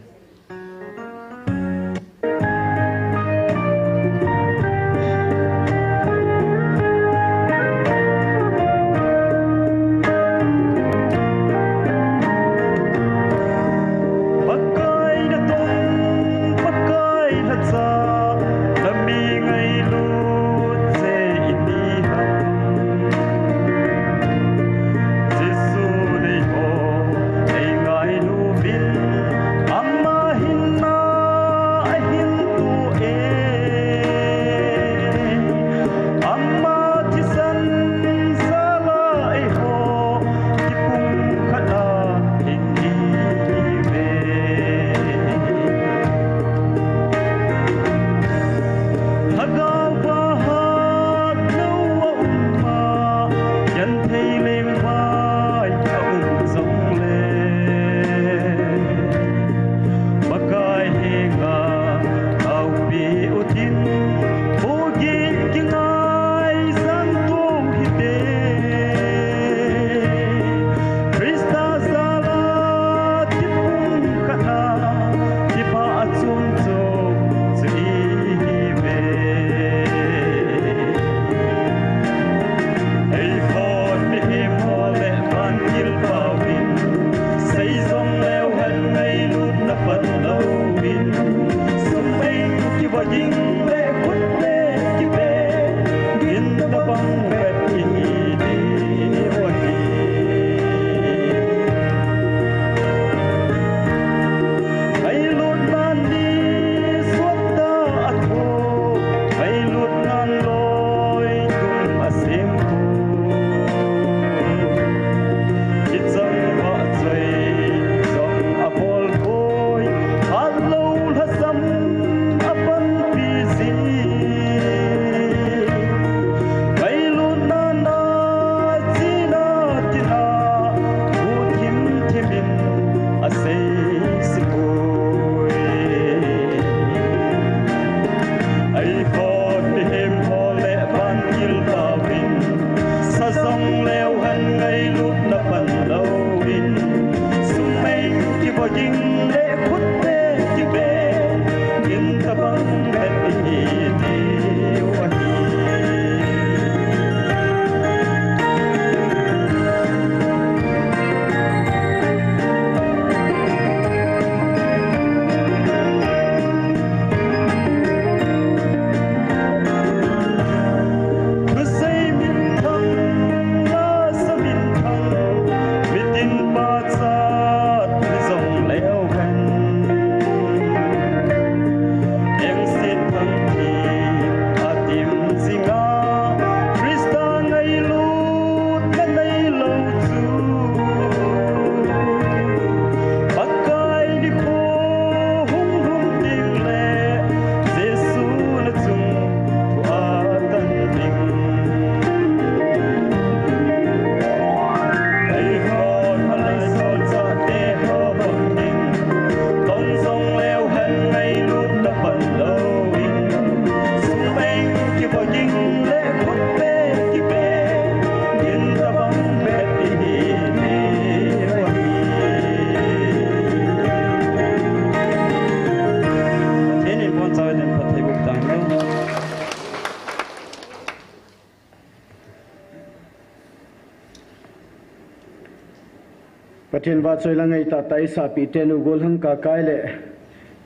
Pathen vahchoi lang ngai tah tah isahpi tenu golhang kakai le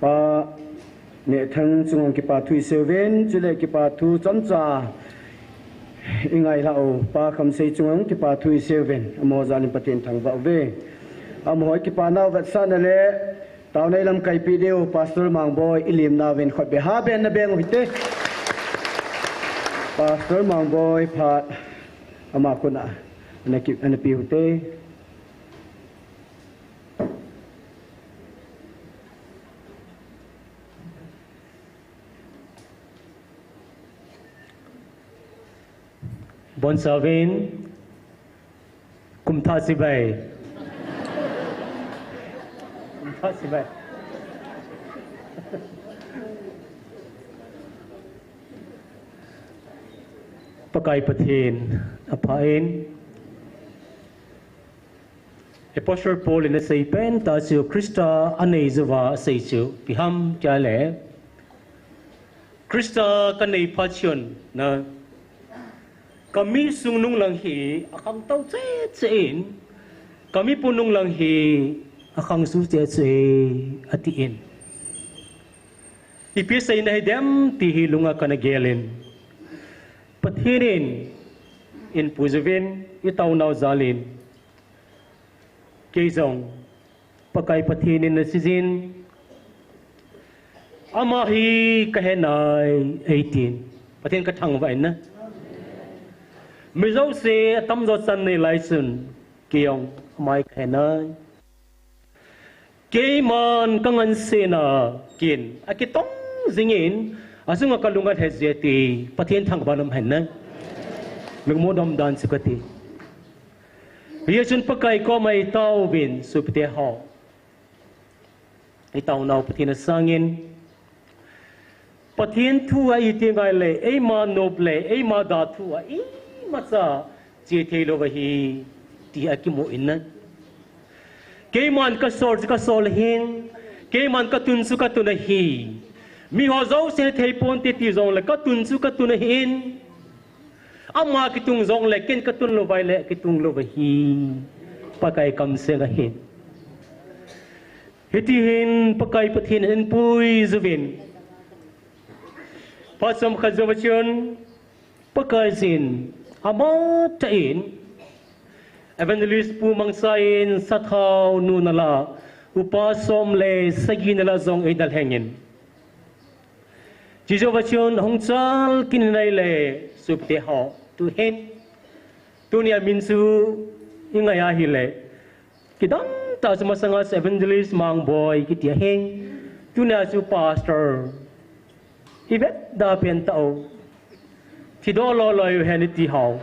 Pa Nehthang chunga kipa thu isei uvin, chule kipa thu chomcha ingai lhah u Pa Khamsei chunga kipa thu isei uvin, amaho jal in Pathen thangvah uve. Amaho kipa nau vetsahna le taona ilamkaipi diu Pastor Mangboi ilim nauvin khutbeng ha ben na beng u hite. Pastor Mangboi phat ama khut a ana ki, ana pe u hite. Bonchauvin, kumthah chibai. Kumthah chibai. Pakai Pathen apha in, Apostle Paul in asei pen tah chu Christa anei jouva asei chu ipi ham tia le, Christa kanei phat chun na, kami sung nunglang hi akhangtou cheh cheh in, kami pung nunglang hi akhangsuh cheh cheh e, ati in. Ipi seina hidem ti hi lunga kana gel in, Pathen in eipui jouvin, itaonau jal in, kei jong Pakai Pathen in asei jin, ama hi kahe nai eitin, Pathen kathangvah in na. Mi jouse atamjo chan nei lai chun, kei jong ama hi kahe nai. Keiman kangansena kin akitong jingin, achunga kalung alhe jeh ti Pathen thangvah in umhen na. Lungmong dom dan chu kati. Hijeh chun Pakai koma itaovin sopite ho, itaonau Pathen asangin, Pathen thu a iti ngai le, eima nop le, eima da thu a imacha che thei lou ahi, ti akimu in na. Keiman kasol chu kasol ahin, keiman katun chu katun ahi. Miho jousen athei ponte ti jongle katun chu katun ahin. Ama kitung jongle ken katun lou vai le kitung lou ahi. Pakai kamseng ahin. Hiti hin Pakai Pathen in eipui jouvin, phat chomkhat jouva chun, Pakaiyin amatah in, Evangelist Pu Mangcha in sathau nu nalha, upa som le sagi nalha jong eina lhengin, chujouva chun hung chal kit in ahile, sopite ho, tuhin, tunia min chu ingai ahile, kidang tah chu masanga chu Evangelist Mangboi kiti ahin, tunia chu Pastor. Ivet da pen tah u. Thidoh lolo u hen iti hou.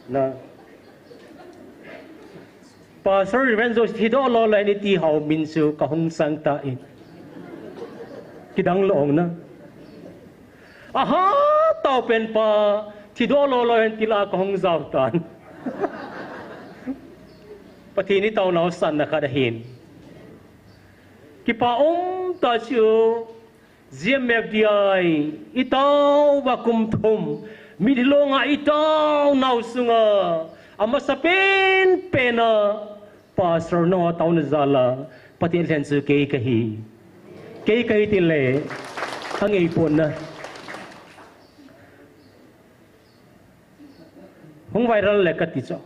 Na. Pastor Reverend Joseph thidoh lolo hen iti hou min chu kahung sang tan. Kidang lou ong na. Ahatah u pen pa thidoh lolo hen ti la kahung jao tan. Pathen in itaonau sanna khat ahin. Kipa umtah chu, G M F D I, itaova kum thum, mitlhi longa itaonau sunga, amasapen pena, Pastor nangho taona jal a, Pathen lhen chu kei kahi. Kei kahi tin le, angai pon na. Hung viral le kati chu.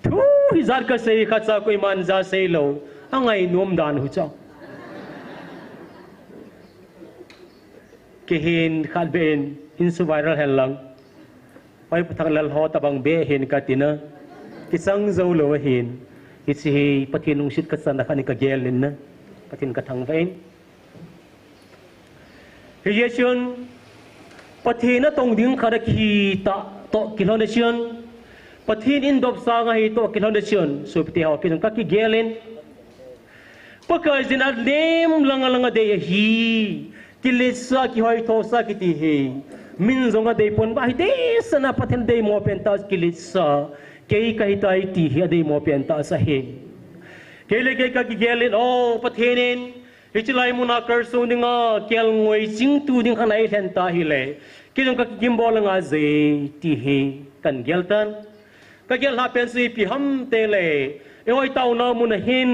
Thu hijat kasei khat cha koiman ja sei lou. Angai nom dan u chu. Kei hin khat beh in, hin chu viral hen lang. Oi, Pathen lal ho tabang beh hin kati na. Kisang jou lou ahin. Hiche hi Pathen lungset kachan a khat in kagel in na. Pathen kathangvah in. Hijeh chun, Pathen atong ding khat akitah toh kilhon a chun, Pathen in dopsang ahi toh kilhon a chun, sopite ho, kei jong kakigel in. Pakaiyin anem lang a lang a dei ahi, kiletsah, kihoithohsah kiti hi. Min jong adei pon, ahi dei sana Pathen deimo pen tah kiletsah, kei kahi tai ti hi adeimo pen tah sa hi. Kei le kei kakigel in, o Pathen in, hiche lai muna kalson dinga, kelngoi chingtu ding khat eilhen ta hile, kei jong kakigimbol anga je, ti hi kagel tan. Ka gel lhah pen chu ipi ham tile, eiho taona mun a hin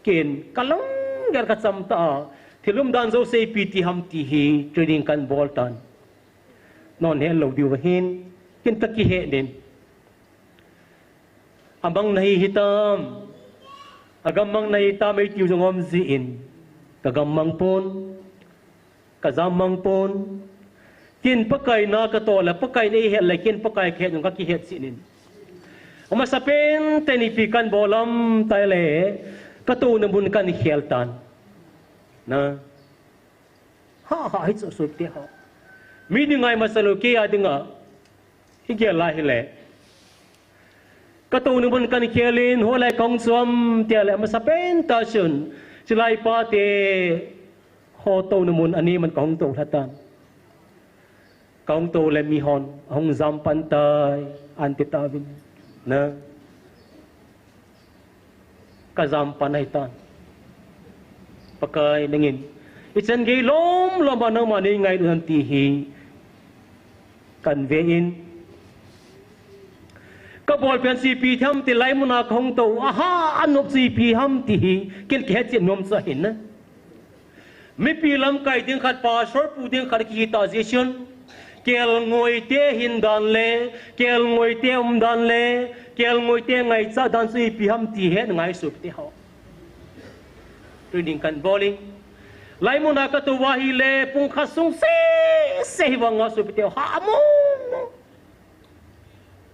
ken ka lunggel ka cham ta a, thil umdan jouse ipi ti ham ti hi training kan bol tan. Non het lou diu va hin, ken ka kihet in. Amang nahi hitam, agam mang nahi tam eitiu jong um jin, ka gam mang pon, ka jam mang pon. Ken Pakai na ka toh le, Pakai in eihet le, ken Pakai ka het jong ka kihet jin. Amasapen tah in ipi kan bol ham tile, ka touna mun kan khel tan. Na. Ha, ha, hi chu sopite ho. Mi ding ngai masa lou, kei a dinga hi gel lai hile. Ka touna mun kan khel in, hoilai kahung chu ham tile, amasapen tah chun, chulai pate ho touna mun a ni man kahung tou lha tan. Kahung tou le mihon ahung jam pan tai, anti tauvin. Na. Ka jam pan ahi tan. Pakai nangin, ichan gei lom lom a nangma nei ngailut ham ti hi kan ve in. Ka bol pen chu ipi ham ti, lai mun a kahung tou, aha, anop chu ipi ham ti hi ken kihet chet nom chu ahin na. Mipi lamkai ding khat, pastor pu ding khat kihi ta jeh chun, kelngoi te hin dan le, kelngoi te um dan le, kelngoi te ngaicha dan chu ipi ham ti het ngai sopite ho. Training kan bol in. Lai mun a ka tou va hile, pung khat sung sese hi vang a sopite ho, ha mong mong.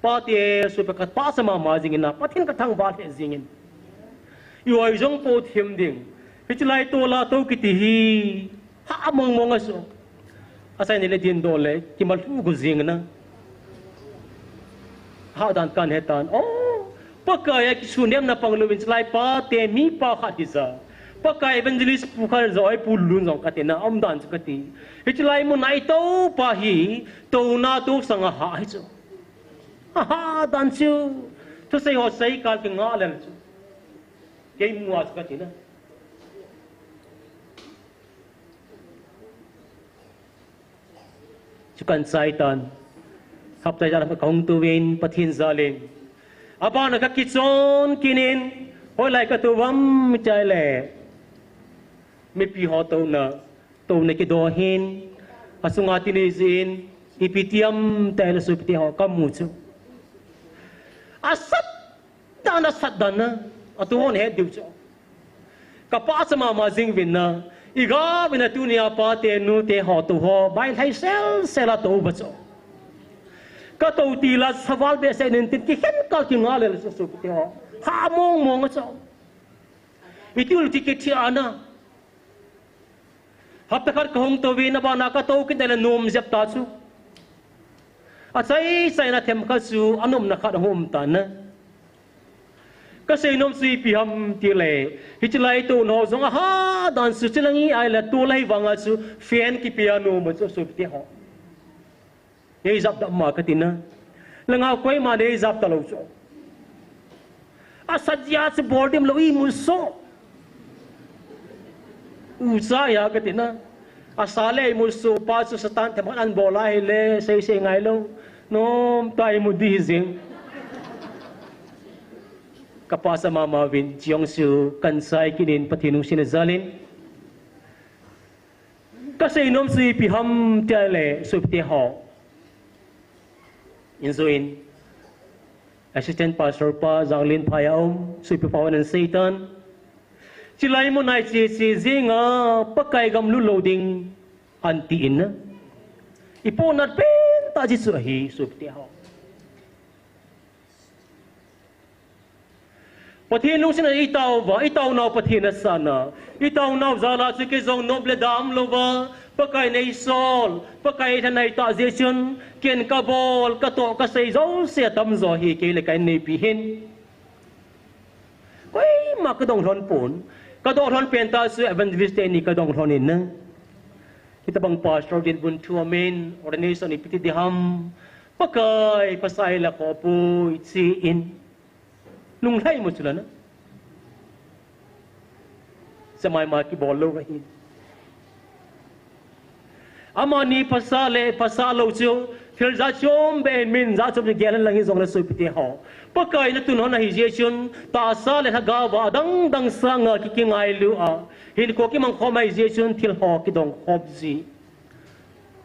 Pate, sopi, ka pahcha mama jingin a, Pathen ka thangvah lheh jingin. I oi jong po thim ding. Hiche lai tola tou kiti hi, ha mong mong a chu. Asei ni le din do le, kimal hu gu jingin a. Ha dan kan he tan. Oh, Pakai a kisunem na pang louvin chulai pate mipa khat hi ja. Pakai evangelist pu khat ja, oi pu lun jong ka ti na, um dan chu ka ti. Hiche lai mun a i tou pa hi, touna tou sanga ha hi chu. Aha, dan chu. Thusei ho sei kal kinga lel chu. Kei mu a chu ka ti na. Chu kan chai tan. Hapta ijat kahung tou vin Pathen jal in. Abana ka kichon kit in. Hoilai ka tou vem chai le. Mipi ho touna. Touna kido hin, achunga ti nei jin, ipi ti ham tile sopite ho ka mu chu. Asat dan, asat dan na, atu hon het diu chu. Ka pahcha mama jing vin na, i ga vin a tunia pate nute ho tou ho, bai lhai sel sel a tou ba chu. Ka tou ti la saval behseh in tin kikhen kal kinga lel chu sopite ho. Ha mong mong a chu. I tiu ti kithia na. Hapta khat kahung tou vin abana ka tou kit le nom jep ta chu. Achai chai na themkhat chu anopna khat ahung um tan na. Ka seinom chu ipi ham tile, hiche lai touna ho jong aha dan chu chilang i ai le tu lai vang a chu fan kipe a nom a chu sopite ho. Nei jap da ma ka ti na. Langa koima nei jap ta lou chu. Asat jia chu bol dim lou i mu so. U cha ya ka ti na. Asa le i mu so pa chu Satan themkhat an bol a hile sei sei ngai lou. Nom ta i mu di jing. Ka pahcha mama vin chiong chu kan chai kit in Pathen lungset na jal in. Ka seinom chu ipi ham tile sopite ho. In join. Assistant Pastor pa Janglin phai a um, sopi pa hon an sei tan. Chulai mun a i che che jing a Pakai gam lut lou ding an ti in na. I ponat pen tah jeh chu ahi sopite ho. Pathen lungset na i tao va, i tao nau Pathen a sa na. I tao nau jal a chu kei jong nop le dam lou va. Pakai nei sol, Pakai thanai ta jeh chun, ken ka bol, ka toh, ka sei jouse atam jo hi kei le ka inneipi hin. Koima ka dong lhon pon, ka dong lhon pen tah chu evangelist teni ka dong lhon in na. Hitabang pastor din bun thu amen, ordination ipi ti di ham, Pakai, pasal la ko pui chi in. Lunglhai mo chula na. Samai ma kibol lou ka hi. Amani pasal le pasal lou chu Thil jat chom beh in min jat chom chu gel hen lang hijongle sopite ho, Pakai natun hon ahi jeh chun tahsa le lhagao va adang dang sanga ki, kingailu a, hinkho kimang khom ahi jeh chun thil ho kidong khom ji.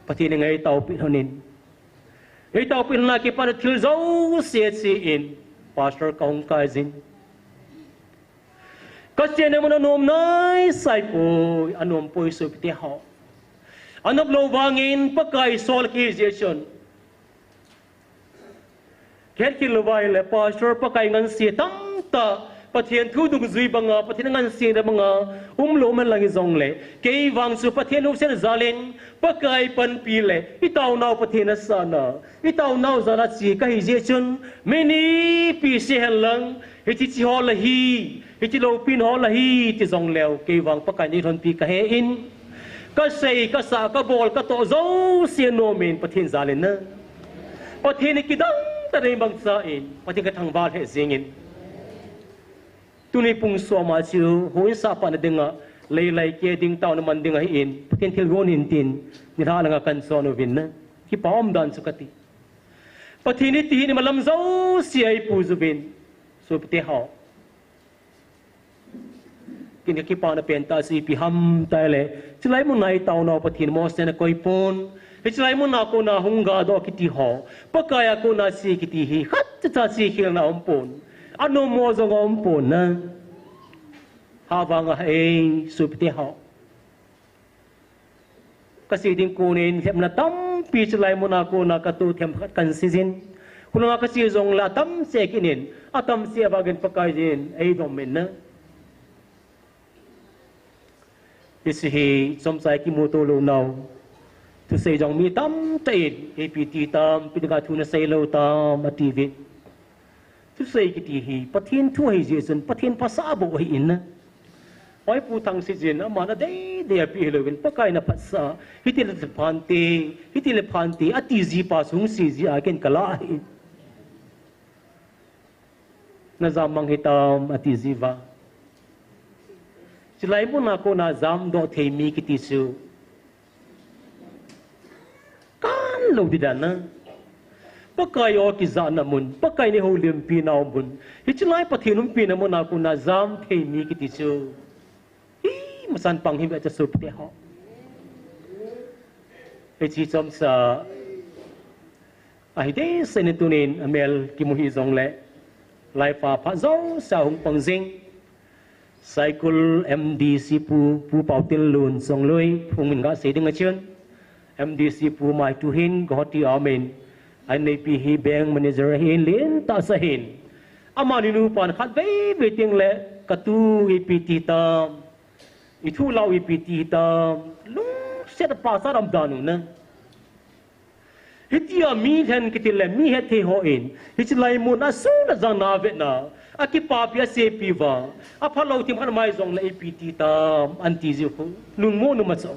Pathen in eitaopi lhonin, eitaopi lhon a kipat thil jouse che in, Pastor kahung kai jin. Kachena mun anom naisai poi, anom poi sopite ho. Anop lou vangin Pakai sol kiji chun, khet kit lou vai le Pastor, Pakai ngansi tamtah, Pathen thu dungjui banga, Pathen ngansi na banga umlou man lang hijongle, kei vang chu Pathen lungset jal in, Pakai panpi le itaonau Pathen asana, itaonau jal a che kahi jeh chun, mi nipi se hen lang, hiche che ho la hi, hiche loupina ho la hi, ti jongleu, kei vang Pakai in eilhonpi kahe in, kasei, kasa, kabol, katoh jouse nom in Pathen jal in na. Pathen in kidang tah in eimangcha in, Pathen kathangvah lheh jeng in. Tuni pung som a chu, houin sahpatna dinga, lei lai keh ding taona man ding ahin, Pathen thilgon hin tin, nilhah langa kahin chon uvin na. Kipa umdan chu kati. Pathen in iti hi imalam jouse a eipuijuvin, sopite ho. Ken kakipana pentah chu ipi ham itile, chulai muna itaonau Pathen Mose in akoi pon, hiche lai muna kona hung gadoh kiti ho, Pakai a kona che kiti hi khatcha cha chekhelna aumpon, anommo jong aumpon na. Hah vang ahi, sopite ho. Kache ding konin lhepna tampi chulai muna kona katoh themkhat kahin sei jin. Khulanga kache jongle atamse kinin, atamse vangin Pakaiyin eidom in na. Hiche hi chomcha kimuto lounau, thusei jong mi tamtah in ipi ti tam, ipi dinga thu nasei lou tam atiuvin. Thusei kiti hi Pathen thu ahi jeh chun Pathen phatsah bou ahin na. Oipu Thangseiyin aman adei dei apeh hilouvin Pakaiyin aphatsah, hitile phante, hitile phante ati jipa chu hung sei jeh a ken kalah ahi. Najam mang hitam ati jiuva, chulai muna kona jamdoh thei mi kiti chu kanlou ding dan na. Pakai o kijahna mun, Pakai in eihoulimpinau mun, hiche lai Pathen umpina muna kona jam thei mi kiti chu, imachan pang hih ve, sopite ho. Hiche chomcha ahi dehset in tunin amel kimu hih jongle, lai pha phat jousea hung pang jing Saikul M D C Pu, Pu Paotinlun Chongloi, hung min gasei ding achun, M D C Pu mai tuhin Guwahati a umin, a inneipi hi bank manager ahin, lentah sa ahin. Amani nupan khatvei vei tengle, katu ipi ti tam, ithu lau ipi ti tam, lungset a pachat umdan u na. Hitia mi lhen kiti le mi hetthei hon, hiche lai mun a sun a jang na vetna, akipapi asepi uva, aphalou themkhat mai jongle ipi ti tam, ahin ti jiu khu, lungmon um a chu.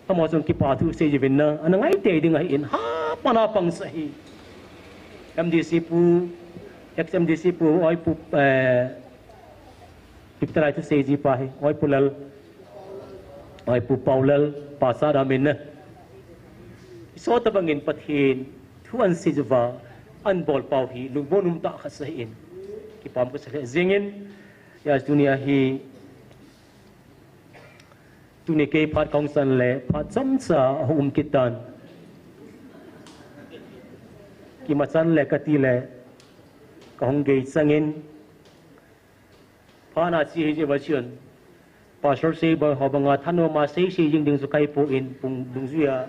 Amaho chun kipa thu sei jiuvin na, ana ngai tei ding ahin, hapan a pang sa hi. M D C Pu, ex M D C Pu, Oipu, eh, Ipi talai thusei jipa hi, Oipu Lal, Oipu Paolal, pachat umin na. Isot tobangin Pathen thu ahin sei jiuva, ahin bolpau hi lungmon um tah khat sa ahin. Kipah kasa lheh jengin, hijeh a tunia hi, tuni kei phat kahung chan le, phat chomcha ahung um kit tan. Kimachan le kati le, kahung gei changin, phat a che hi jeh uva chun, Pastor sei bang ho banga thanom a sei sei jing ding chu kahipon, pung dungjuia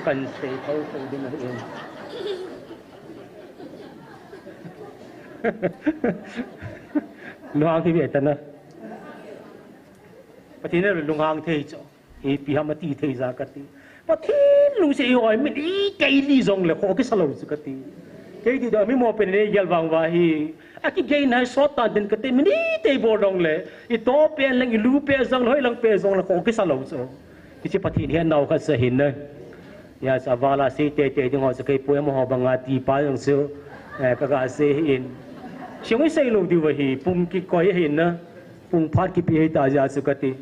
kahin sei thou thou ding ahin. Lunghang hi ve ta na. Pathen in lunghang thei chu. Ipi ham ati thei jeh a kati. Pathen lungset hi hoi, minute kei li jongle kho kisa lou chu kati. Kei ti ding mi mo pen nei gel vang uva hi. Akigeina hi sot tan tin kati, minute bol jongle. Itoh pen leng, ilu pen jongle, hoilang pen jongle kho kisa lou chu. Hiche Pathen hetnau khat sa ahin na. Hijeh a vala sei tei tei ding ho chu kei poi, amaho banga tipa jong chu, eh, kaga sei ahin. Sung isei lou diu ahi, pung kikoi ahin na. Pung phat kipe ahitah jeh a chu kati.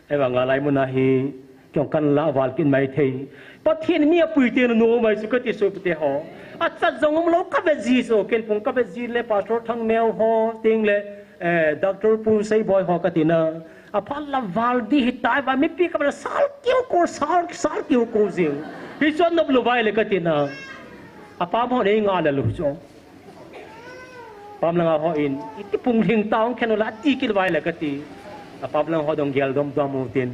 Ahivanga lai muna hi, kei jong kahin lah val kit maithei. Pathen mi apui te na nom ai chu kati sopite ho. Achat jong umlou kavet ji chu, ken pung kavet ji le Pastor Thangneo ho, ting le, eh, Doctor Pu Seiboi ho kati na. Aphat la val di hitai va mipi ka bala sal kiu ko, sal, sal kiu ko jing. Hichu anop lou vai le kati na. Apam ho nei nga le lou chu. Pam langa ho in, iti pung hling ta hung khen u la, ati kit vai le kati. Apam lang ho dong gel dom dom u tin.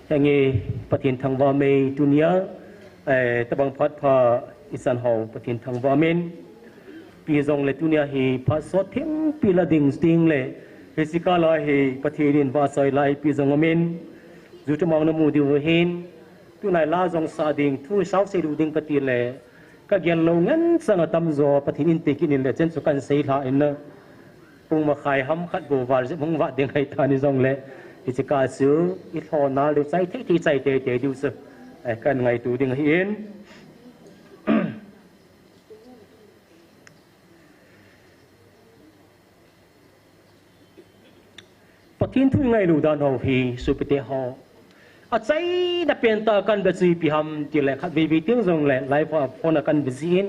Henge Pathen thangvah mei tunia, eh, tabang phat pha ichan ho Pathen thangvah mei. Pi jong le tunia hi phat sot thim pi la ding sting le. Hiche kah la hi Pathen in vahchoi la ipi jong amin. Ju chu mang na mu diu hin. Tunai la jong sa ding, thu sao sei lu ding kati le. Ka gel lou ngen chang atam jo, Pathen in te kit in le chen chu kan sei lha in na. Pung makhai ham khat bou val jep hung vat ding hai ta ni jong le. Hiche kah chu, i tho na le chai thei thei chai tei tei diu chu. Eh, kan ngaitu ding ahi in. Pathen thu i ngailu dan ho hi, sopite ho. Achaina pen tah kan ve chu ipi ham ti le khat vei vei teng jong le live a phone a kan ve ji in.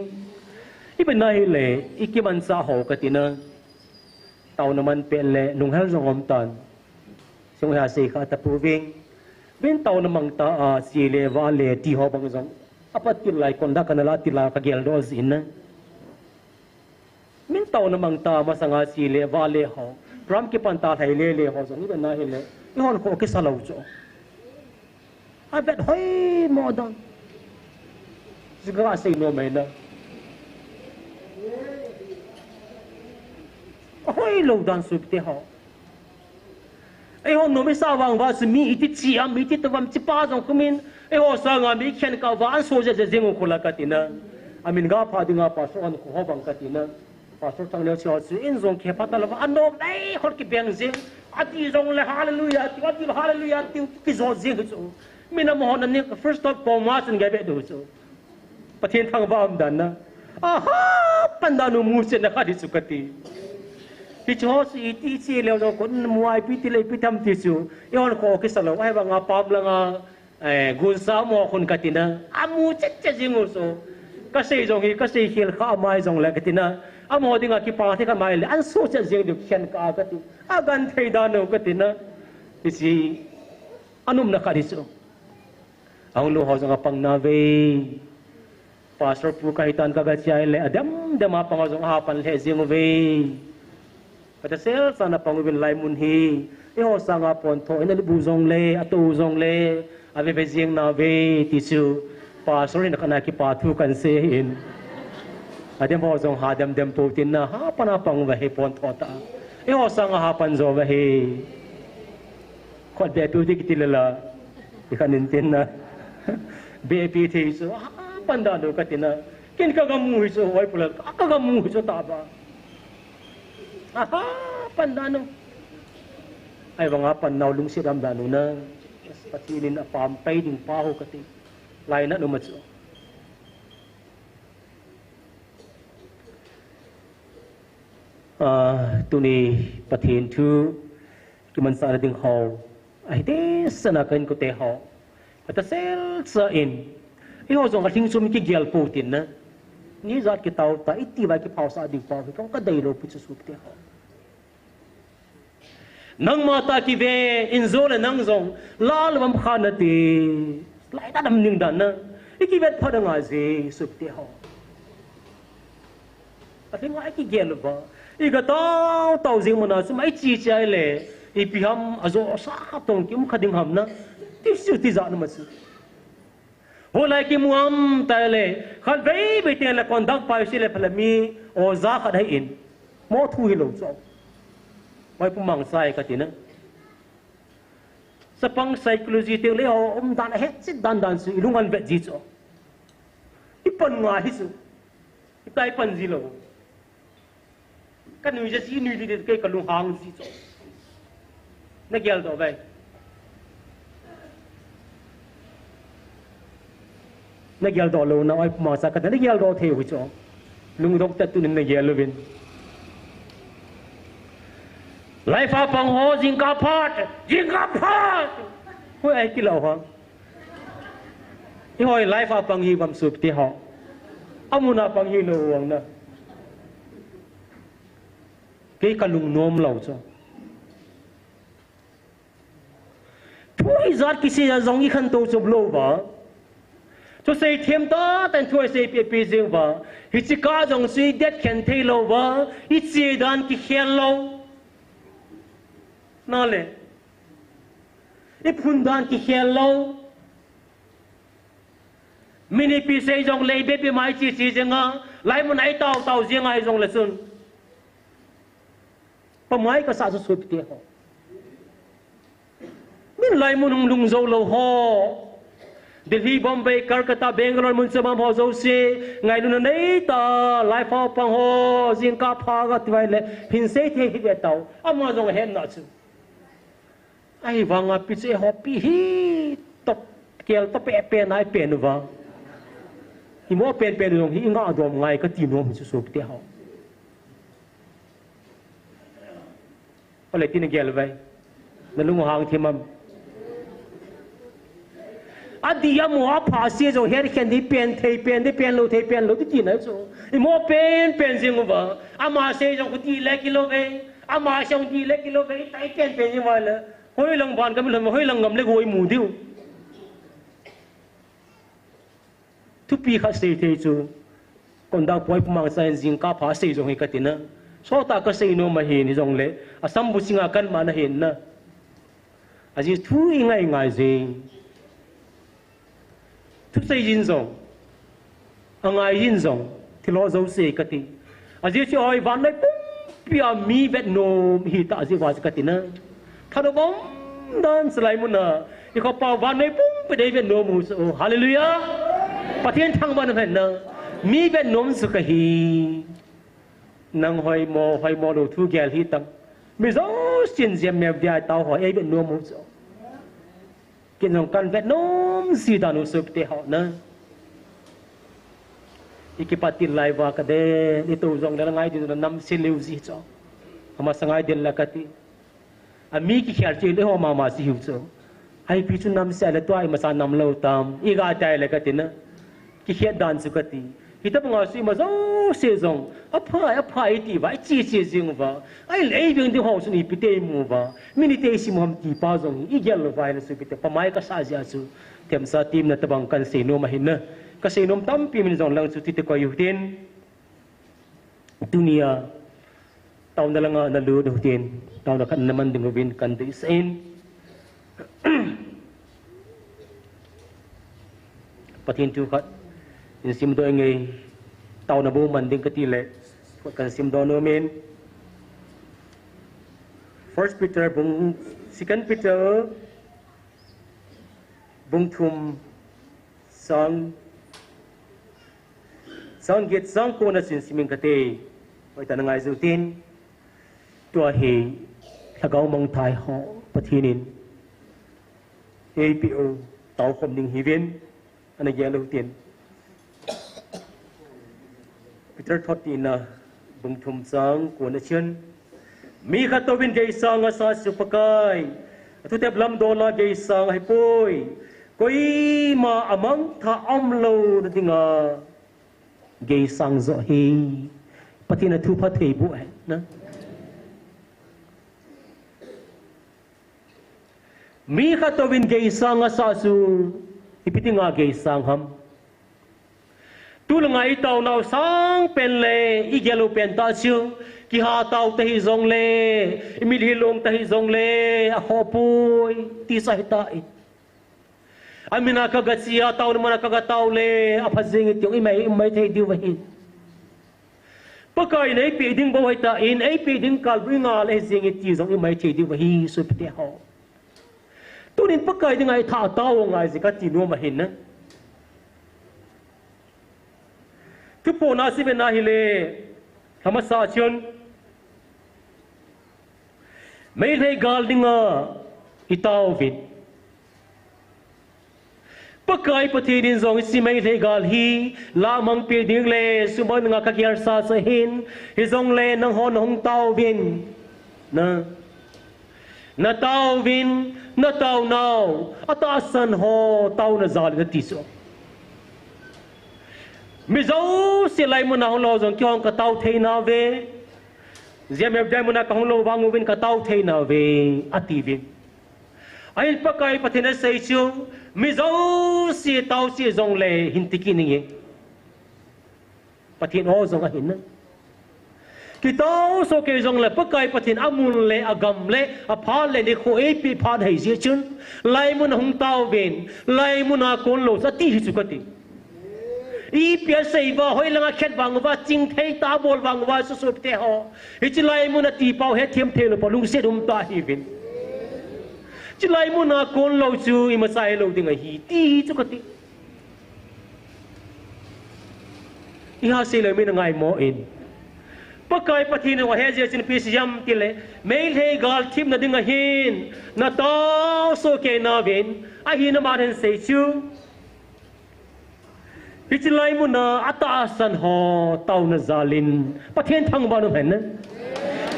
I ve na hi le, i kimanchah ho kati na. Taona man pen le, lunghel jong um tan. Sung ha sei kha ta pu ving. Vin taona mang ta a, si le, va le, ti ho bang jong. Apat til lai kon da kan la til la ka gel doh ji in na. Min taona mang ta masanga si le, va le ho. Ram kipan ta lhai le le ho jong, i ve na hi le. I hon kho kisa lou chu. A vet hoi mo dan. Jiga sei nom mai na. Hoi lou dan sopite ho. Eiho nom i sa vang va chu mi iti chi am, iti to vam chi pa jong khumin, eiho sanga mi khen kah va an so je je jing u khu la kati na. Amin ga pha dinga pastor an khu ho bang kati na. Pastor Thangneo chi ho chu in jong khe pha ta lou va an nom ei hol kibeng jing. Ati jong le hallelujah, ati, ati hallelujah, ati kijot jing chu. Min amaho na ni first of all ma chun ga be do chu. Pathen thangvah um dan na. Aha, pan dan u mu chen na kha di chu kati. Hiche ho chu iti chi leu jong kon mu ai pi ti le pi tham ti chu. I hon kho kisa lou, ahivanga pam langa, eh, gun sa mo khun kati na. Amu chet chet jing u chu. Ka sei jong hi, ka sei khel kha mai jong le kati na. Amaho dinga kipa the kha mai le, an so chet jing diu khen kah kati. A gan thei dan u kati na. Hiche, an um na kha di chu. Ahung lou ho jong apang na ve. Pastor pu kahi tan ka ga chai le, adem dem a pang ho jong aha pan lheh jing uve. Ka ta sel sa na pang uvin lai mun hi. Eiho sanga pon tho, ina libu jong le, atu jong le, ave ve jing na ve, ti chu. Pastor in ka na kipa thu kan sei in. Adem ho jong ha dem dem po tin na, ha pan a pang uve hi pon tho ta. Eiho sanga ha pan jo uve hi. Khut be pi u ti kiti le la. I khan in tin na. Be pi thei chu. Aha pan dan u kati na. Ken ka ga mu hi chu. Oi pu la. Ka ga mu hi chu ta ba. Aha pan dan u. Ahivanga pan nau lungset dam dan u na. Pathen in apam pai ding pa ho kati. Lai na nu ma chu. Ah, tuni Pathen thu kimanchah na ding ho. Ahi te sana kan ko te ho. Ka ta sel sa in. Eiho jong ka thing chom kigel po tin na. Ni jat kitao ta iti vai kiphao sa ding pa ho. Ka dei lou pu chu sopite ho. Nangma ta kive in jo le nang jong lal vam kha na ti. Lai ta dam ning dan na. I kivet pha da ngai ji sopite ho. A thing a i kigel uva. I ga tao tao jing mana chu mai chi chai le. Ipi ham a jo sa tong kim kha ding ham na. Ti su ti ja na ma chu. Ho lai kimu am ta le, khat vei vei te le conduct pai si le phala mi, oja khat hai in. Mo thu hi lou chu. Mai pu mang sai kati na. Sapang psychology te le ho um dan het sit dan dan si lung an vet ji chu. I pan nga hi chu. I tai pan ji lou. Ka nui ja si nui li de kei ka lunghang ji chu. Na gel doh ve. Na gel doh lou na oi pu mang sa ka na gel doh thei u chu. Lungdong ta tunin na gel uvin. Lai pha pang ho jingkah phat, jingkah phat. Hoi ai kilo ha. I hoi life a pang hi bam sopite ho. Amuna pang hi lo wang na. Kei ka lungnom lo chu. Thu ijat kisei a jong i khantou chu lo va. Chu sei them ta ten thu sei pi pi jing va. Hichi ka jong sei det khen thei lo va. I che dan kikhel lo. Na le. I phun dan kikhel lo. Mini pi sei jong le be be mai chi chi jing a. Lai mun ai tau tau jing ai jong le sun. Pamai ka sa su sopite ho. Min lai mun hung lung zo lo ho. Delhi, Bombay, Calcutta, Bangalore, mun chamam ho zo si. Ngai luna nei ta, lai fa pang ho, jing ka pha ga ti vai le. Phin sei thei hi ve tau. Ama jong hen na chu. Ai vanga pi che ho pi hi top kel top pe pe nai pe nu va. Hi mo pen pen jong hi nga dom ngai ka ti nom hi su sopite ho. Ole tin gel vai. Na lung hang thim am. A di a mo a pha se jong her khen di pen thei pen di pen lo thei pen lo di ti nai chu. I mo pen pen jing va. Ama se jong ku ti le kilo ve. Ama se jong ti le kilo ve. I tai pen pen jing va le. Hoi lang ban ka mi lhon, hoi lang ngam le goi mu diu. Thupi khat sei thei chu. Konda poi pumang sa in jing ka pha sei jong hi ka tina. Sota ka sei nom ahin hi jong le. A sam bu singa kan ma na hin na. A ji thu i ngai ngai jing. Thusei jin jong, a ngai jin jong, thilo jo se ka ti. A ji chi oi van nei pumpi a mi vet nom hi ta a ji va ka ti na. Thano bom dan salai mun a. I ko pa van nei pumpi dei vet nom mu so. Hallelujah. Pathian thang ban vet na. Mi vet nom su ka hi. Nang hoi mo, hoi mo lo thu gel hi tang. Mi jo sin jem me dia tau hoi ei vet nom mu so. Kin jong kan vet nom si dan u sopite ho na. I kipat til lai va ka de, i to jong le ngai din nam si liu ji cho. Ama sa ngai din la ka ti. A mi kikhel chi le ho mama si hiu cho. Ai pi chu nam si le tua i ma sa nam lo tam. I ga tai le ka ti na. Kikhet dan chu ka ti. Hita banga sui ma jo se jong. A phai, a phai ti va, i chi chi jing va. Ai le, ei veng ding ho chu ni pi te mu va. Min i te sim ham ti pa jong hi. I gel lo vai na su pi te. Pamai ka sa jia chu. Themsa tim na tabang kan sei nom ahin na. Ka sei nom tampi min jong lang chu ti te koi u tin. Tunia. Tauna langa na lut u tin, tauna khat na man ding uvin kan deisah in. Pathian thu khat in simdoh inge, tauna bou man ding ka ti le, khat kan simdoh nom in. First Peter bung, Second Peter bung thum chang Chang get chang ko na sin simin kate. Hoi ta na ngai ju tin. Tua hi lhagao mangthai ho Pathian in ei pi u tao khom ding hi vin. Ana gel u tin. Peter thot ti na bung thum chang ko na chin. Mi khat tovin geisang a sa su Pakai. A thutep lam dol a geisang ahi poi. Koima a mangthah a um lo na dinga geisang jo hi. Pathian a thu pha thei bu ahi na. Mi khat tovin geisang a sa su. Ipi dinga geisang ham. Tulai ngai tao nau sang pen le i gel u pen ta chu, kiha tao te hi jong le, i mit hi long te hi jong le, a kho poi, ti sa hi ta i. A mina ka ga chia tao, na mana ka ga tao le, a pha jing i tiong i mai, i mai thei diu va hi. Pakai nei pi ding bo hai ta in, ei pi ding kal bui nga le jing i ti jong i mai thei diu va hi, su pi te ho. Tunin Pakai dinga i tha tao ngai ji ka ti nom ahin na. Thuphon a si ve na hi le, lama sa chun. Meilhei gal dinga i tao vin. Pakai Pathian in jong i si meilhei gal hi, la mang pi ding le, sumang dinga ka gel sa sa hin, hi jong le nang hon hung tao vin. Na. Nataovin, nataonau atahsan ho taona jalin ati chu. Mi jouse laimuna hung lou jong keihon katao theinauve. Jemep daimuna kahung lou vang uvin katao theinauve, atiuvin. Ahin Pakai Pathen in asei chu, mi jouse taoche jongle hin ti kit inge. Pathen o jong ahin na. Kitao soh kei jongle Pakai Pathen amun le agam le aphat le nikho eipeh phat ahi jeh chun, laimuna hung taovin, laimuna kon lou chu ati hi chu kati. Ipi asei uva, hoilanga khet vang uva, ching thei tah bol vang uva, sosopite ho. Hiche laimuna tipau hethem theilou pa lungset um tah hiuvin. Hiche laimuna kon lou chu imacha hilou ding ahi, ti hi chu kati. Iha seilou min angaimo in. Pakai Pathen in ahe jeh chun ipi asei em tile, Meitei gal thipna ding ahin, natao soh kei nauvin, ahin aman ahin sei chu. Hiche laimuna atahsan ho taona jalin, Pathen thangvah in um hen.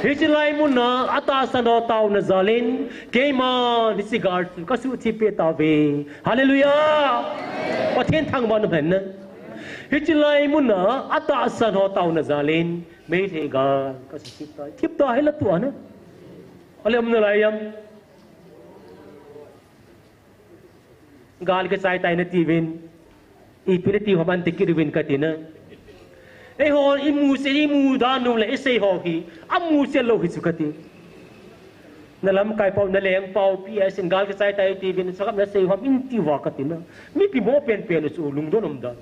Hiche laimuna atahsan ho taona jalin, keiman hiche gal chu kasuhthip peh tauve. Hallelujah! Pathen thangvah in um hen. Hiche laimuna atahsan ho taona jalin, Meitei gal kasuhthip tai. Thip ta hila tua na. Ale um nalai em. Gal kichai tai natiuvin. Ipi nati ham anti kit uvin kati na. Eihon imu se, imu dan u le isei ho hi amu se lou hi chu kati. Nalamkai pau, naleng pau, P S in gal kichai tai tiuvin, sakap nasei ham in ti uva kati na. Mipi mo penpen chu lungdon um dan.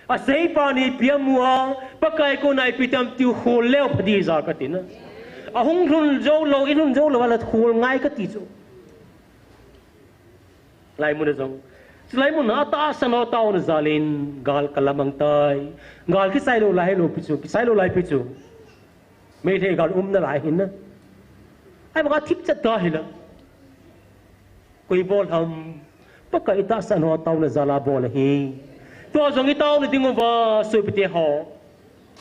Aseipa in ipi amu a, Pakai kona ipi ti ham tiu khol leu pha ding ja kati na. Ahung lhun jou lou, ilhun jou lou, ala khol ngai kati chu. Laimuna jong. Chulai muna atahsan ho taona jalin gal kalamang tai. Gal kichai lou lai hilou pi chu, kichai lou lai pi chu. Meitei gal um nalai hin na. Ahivanga thip chat ta hila. Koi bol ham. Pakai tahsan ho taona jal a bol ahi. Tua jong itaona ding uva sopite ho.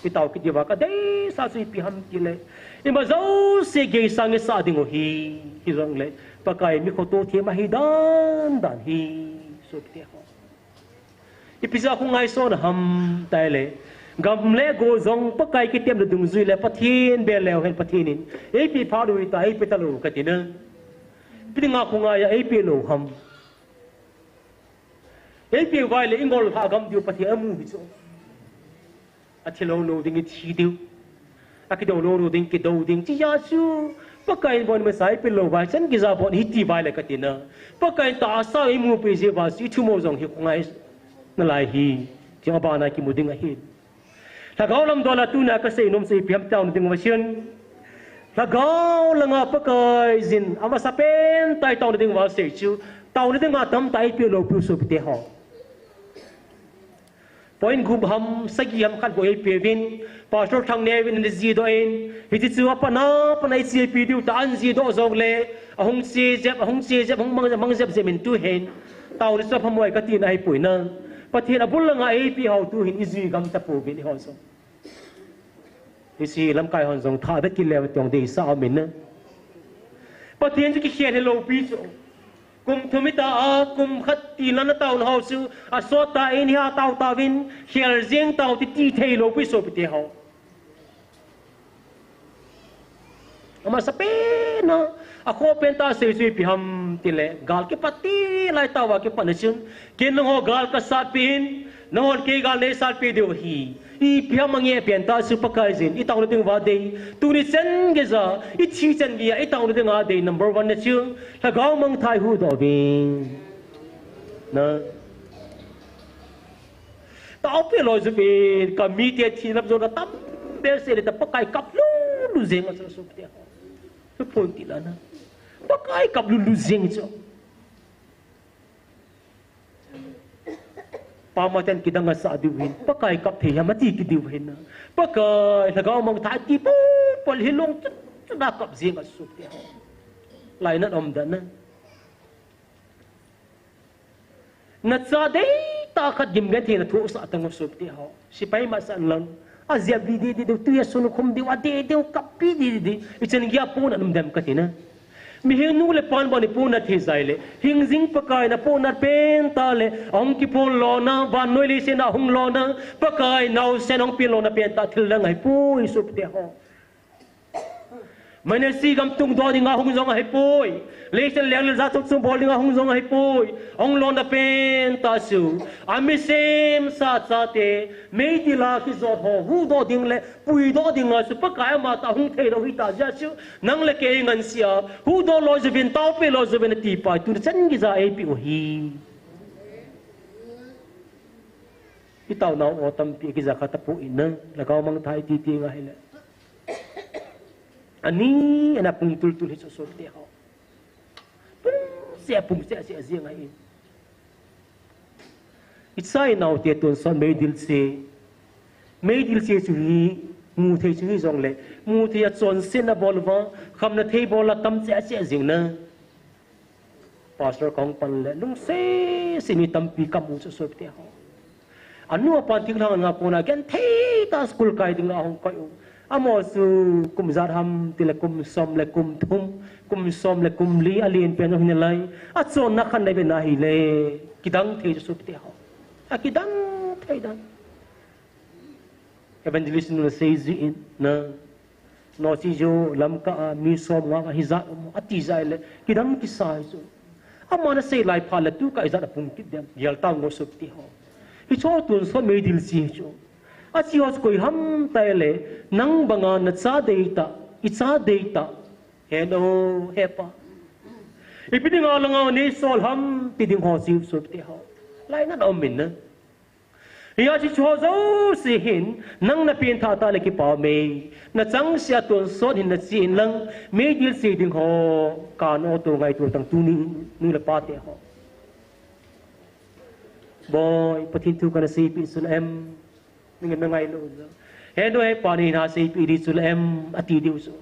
Itao kit diuva kadeisah chu ipi ham tile, ima jouse geisang isah ding u hi, hijongle Pakai mi khoto them ahi dan dan hi, sopite ho. Ipi jeh a khongai sona ham tile, gam le go jong Pakai kitemna dungjui le Pathen bel leu hen Pathen in eipeh phat u hita, eipeh talou kati na. Ipi dinga khongai a eipeh lou ham. Eipeh uva ahile ingol lhagam diu Pathen amu hi chu. Athi lou lou ding ithi diu. Akido lou lou ding kido ding. Hiche jeh chu Pakai in bon masa eipeh lou uva chan kija bon hiti uva ahile kati na. Pakai in tahsa imu peh jeh uva chu ithumo jong hi khongai nalai hi. Ti abana kimu ding ahi. Lhagao lam dol a tuna kasei nom chu ipi ham taona ding uva chun. Lhagao langa Pakai jin amasapen tah a taona ding uva sei chu. Taona dinga tamtah eipeh lou piu sopite ho. Point gup ham, sagi ham khat bou eipeh uvin, Pastor Thangneo in ana jihdoh in, hiche chu apatna, patna ichepi diu tah a ana jihdoh jongle, ahung che jep, ahung che jep, ahung mang jep, mang jep jep in tu hin. Taona chu aphamoi kati na ahipoi na. Pathen abul langa eipeh hou tu hin ijui gam tapouvin eiho jong. Hiche lamkai hon jong tha ve kit leu tong deisah aum in na. Pathen chu kikhel hilou pi chu. Kum thum hita a, kum khat tilan ataona ho chu, asot tah in hi atao tauvin, khel jeng tao ti ti thei lou pi sopite ho. Amasapen a, akhoh pen tah a sei chu ipi ham tile, gal kipat ti lai tah uva kipat na chun, ken nangho gal kasatpeh in, nanghon kei gal neisatpeh diu ahi. Ipi ham angeh pen tah chu Pakai jin, itaona ding uva dei. Tuni chan geija, ithi chan geija, itaona dinga dei number one na chu, lhagao mangthah ihuhdoh uvin. Na. Taopeh loi juvin, kamite thi lam jona tam behseh le ta Pakai kap lulu jeng a chu sopite ho. Thuphon ti la na. Pakai kap lulu jeng chu. Pamaten kidang asah diu hin. Pakai kap thei ham ati kit diu hin na. Pakai lhagao mangthah ti pon pon hilong chu, chu na kap jeng a sopite ho. Lainat um dan na. Nacha deitah khat gimgen thei nathohsah tang u sopite ho. Sepai masa in lang. Ajep di di di di, tui asun khum diu, ade diu, kappi di di di. Ichan geiya pon aum dem kati na. Mihem nu le pan bani puna thi zai le, hing jing Pakai na puna pen ta le, hong kipun lona, vannoi leiset a hung lona, Pakai naosen hong pin lona pen ta thil dang ahipoi sopite ho. Mane si gam tung do dinga hung jong ahipoi. Leiset leng le jat chom chom bol dinga hung jong ahipoi. Hung lona pen ta chu. Ami semsa chate, meidil a kijot ho, huhdoh ding le, puidoh dinga chu Pakai ama ta hung thei lou hita jeh chu. Nang le kei ngansia, huhdoh lou jouvin, taopi lou jouvin ati pai, tuni chan kija eipeh u ahi. I taonau o tampi kija kha tapoi na, lhagao mangthah i titi ngai le. Ani, ana pung tultul hi chu sopite ho. Pung seh, pung seh, seh jing ahi. I cha i naote tonsot meidil che. Meidil che chu hi, mu thei chu hi jong le. Mu thei a chonsetna bol uva, khamna thei bol a tam seh, seh jing na. Pastor kahung pan le, lungset seh mi tampi kamu chu sopite ho. Anu apan thinglhang nga kona genthei tah a school kai dinga hung koi u. Amaho chu kum jat ham tile kum som le kum thum, kum som le kum li alen pen jong hi nalai. Achonna khat nai ve na hile, kidang thei chu sopite ho. Akidang thei dan. Evangelist nu nasei jin na. Nosi jo lam ka a mi som nga hi jat um ati jai le kidang kisai chu. Ama nasei lai phat le tu ka ijat a pung kit dem. Gel tao ngo sopite ho. Hicho tonsot meidil che chu. Ache ho chu koi ham tile nang banga nacha deitah, icha deitah. He nu, he pa. Ipi dinga langa nei sol ham ti ding ho che sopite ho. Lainat a um in na. Hia chu hicho jouse hin, nang napengthah tah le kipah ume. Nachangseh a tonsot hin nache in lang, meidil che ding ho, kano to ngaito tang tuni nu le pate ho. Boi, Pathen thu kana seipeh chu le em. Ning na ngai lou jo. He nu he pa nei na seipeh di chu le em, ati diu chu.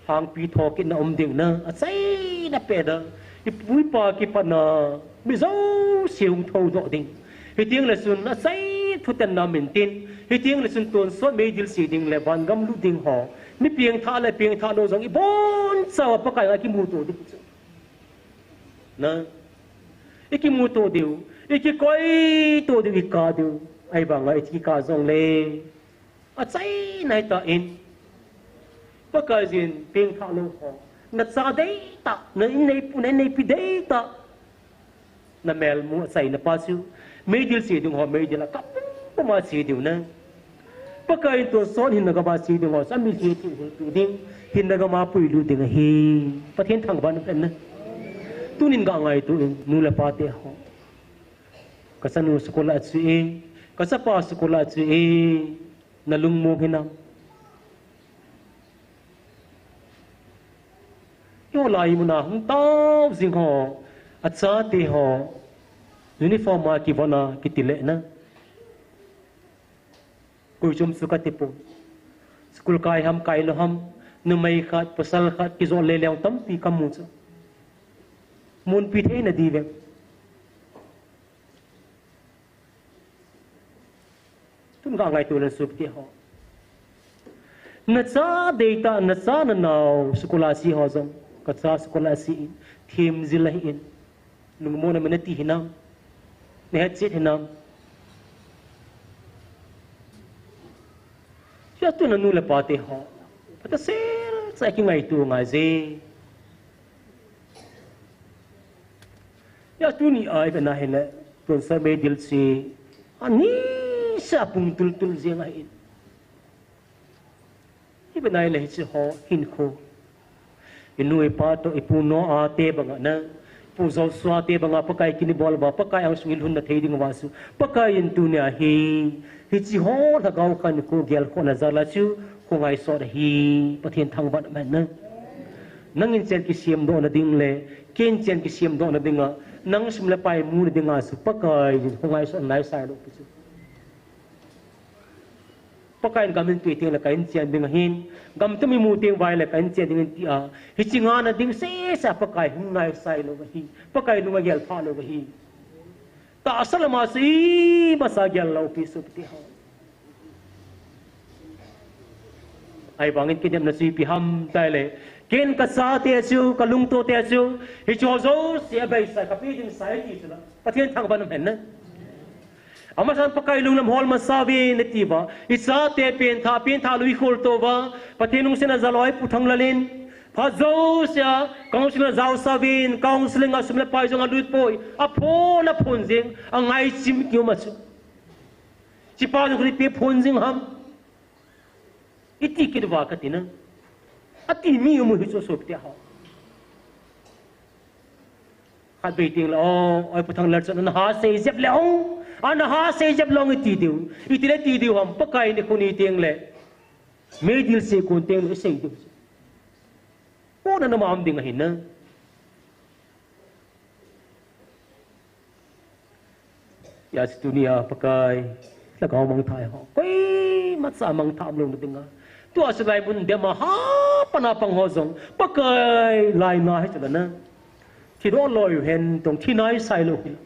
Hangpi thokitna um ding na, achaina pen a, i pu i pa kipana, mi jouse hung thoudoh ding. Hiteng le chun, achai thutanna min tin, hiteng le chun tonsot meidil che ding le vangam lut ding ho, mi pengthah le pengthah lou jong, ibonchauva Pakai a kimuto ding chu. Na, ikimuto diu, ikikoito diu, ikah diu, ahivanga ikikah jong le. Achaina hita in. Pakaiyin pengthah lou ho. Nacha deitah, na in neipu, na in neipi deitah. Na melmu achaina pa chu. Meidil che ding ho, meidil a kap puma che diu na. Pakaiyin tonsot hinna gam a che ding ho, chu ami che ding, hinna gam a puilut ding ahi. Pathen thangvah in umhen na. Tunin ga ngaito in, nu le pate ho. Ka chanu school a che e, ka chapa school a che e. Na lungmong hinam? Hiho lai muna hung tao jing ho, achate ho, uniform a kivon a kiti le na. Koi chom chu kati poi. School kai ham, kai lou ham, numei khat, pasal khat, kijot le leng tampi kamu chu. Munpi thei na di vem. Tun ka ngaito le sopite ho. Nacha deitah, nacha nanao, school a che ho jong, ka cha school a che in, themjil ahi in, lungmong na mena ti hinam, na hetchet hinam. Hia tun a nu le pate ho, pata sel cha kingaito ngai je. Hia tuni a i vena hile, tonsot meidil che, ani seh a pung tultul jeng ahi in. I vena hile hiche ho hinkho. I nu i pa toh i pu Noah te banga na, pu Joshua te banga Pakai kin i bol uva, Pakai angsung i lhunna thei ding uva chu. Pakaiyin tunia hi, hiche ho lhagao khankho gelkhohna jal a chu, kho ngaisot ahi, Pathen thangvah in umhen na. Nangin chen kisemdohna ding le, ken chen kisemdohna dinga, nang sum le pai muna dinga chu Pakaiyin kho ngaisot naisai lou pi chu. Pakai in gam in tui teng le ka in chen ding ahin, gam tum i mu teng vai le ka in chen ding in tia, hiche ngana ding sese a Pakai hung naisai lou ahi, Pakai lung agel pha lou ahi. Tahsa lama chu imasa gel lou pi sopite ho. Ahivangin kinepna chu ipi ham itile, ken kachate chu, kalungtote chu, hicheho jouse abeisa kape ding sai ti chu la, Pathen thangvah in umhen na. Amasan Pakai lunglam hol masa uvin ati uva, ichate pengthah, pengthah lou ikhol tou uva, Pathen lungset a jaloi Pu Thanglal in, phat jousea council a jaosa uvin, counseling a sum le pai jong alut poi, aphon, aphon jing, angaichat kium a chu. Hichepa jong khat ipi phon jing ham. Iti kit uva kati na. Ati mi um u hi chu sopite ho. Khatvei teng le, o, oi Pu Thanglal chun ana ha sei jep le ong. Ana ha sei jep le ong iti diu. Iti le iti diu ham, Pakai nikho ni teng le. Meidil se kon teng le sei diu. Kona na ma um ding ahi na. Hijeh chun tunia Pakai, lhagao mangthah ho. Koimacha mangthah umlou na dinga. Tua chu laimun dema hapan a pang ho jong. Pakai laina hi chu la na. Thi doh loi u hen tong thi nai sai lou hi.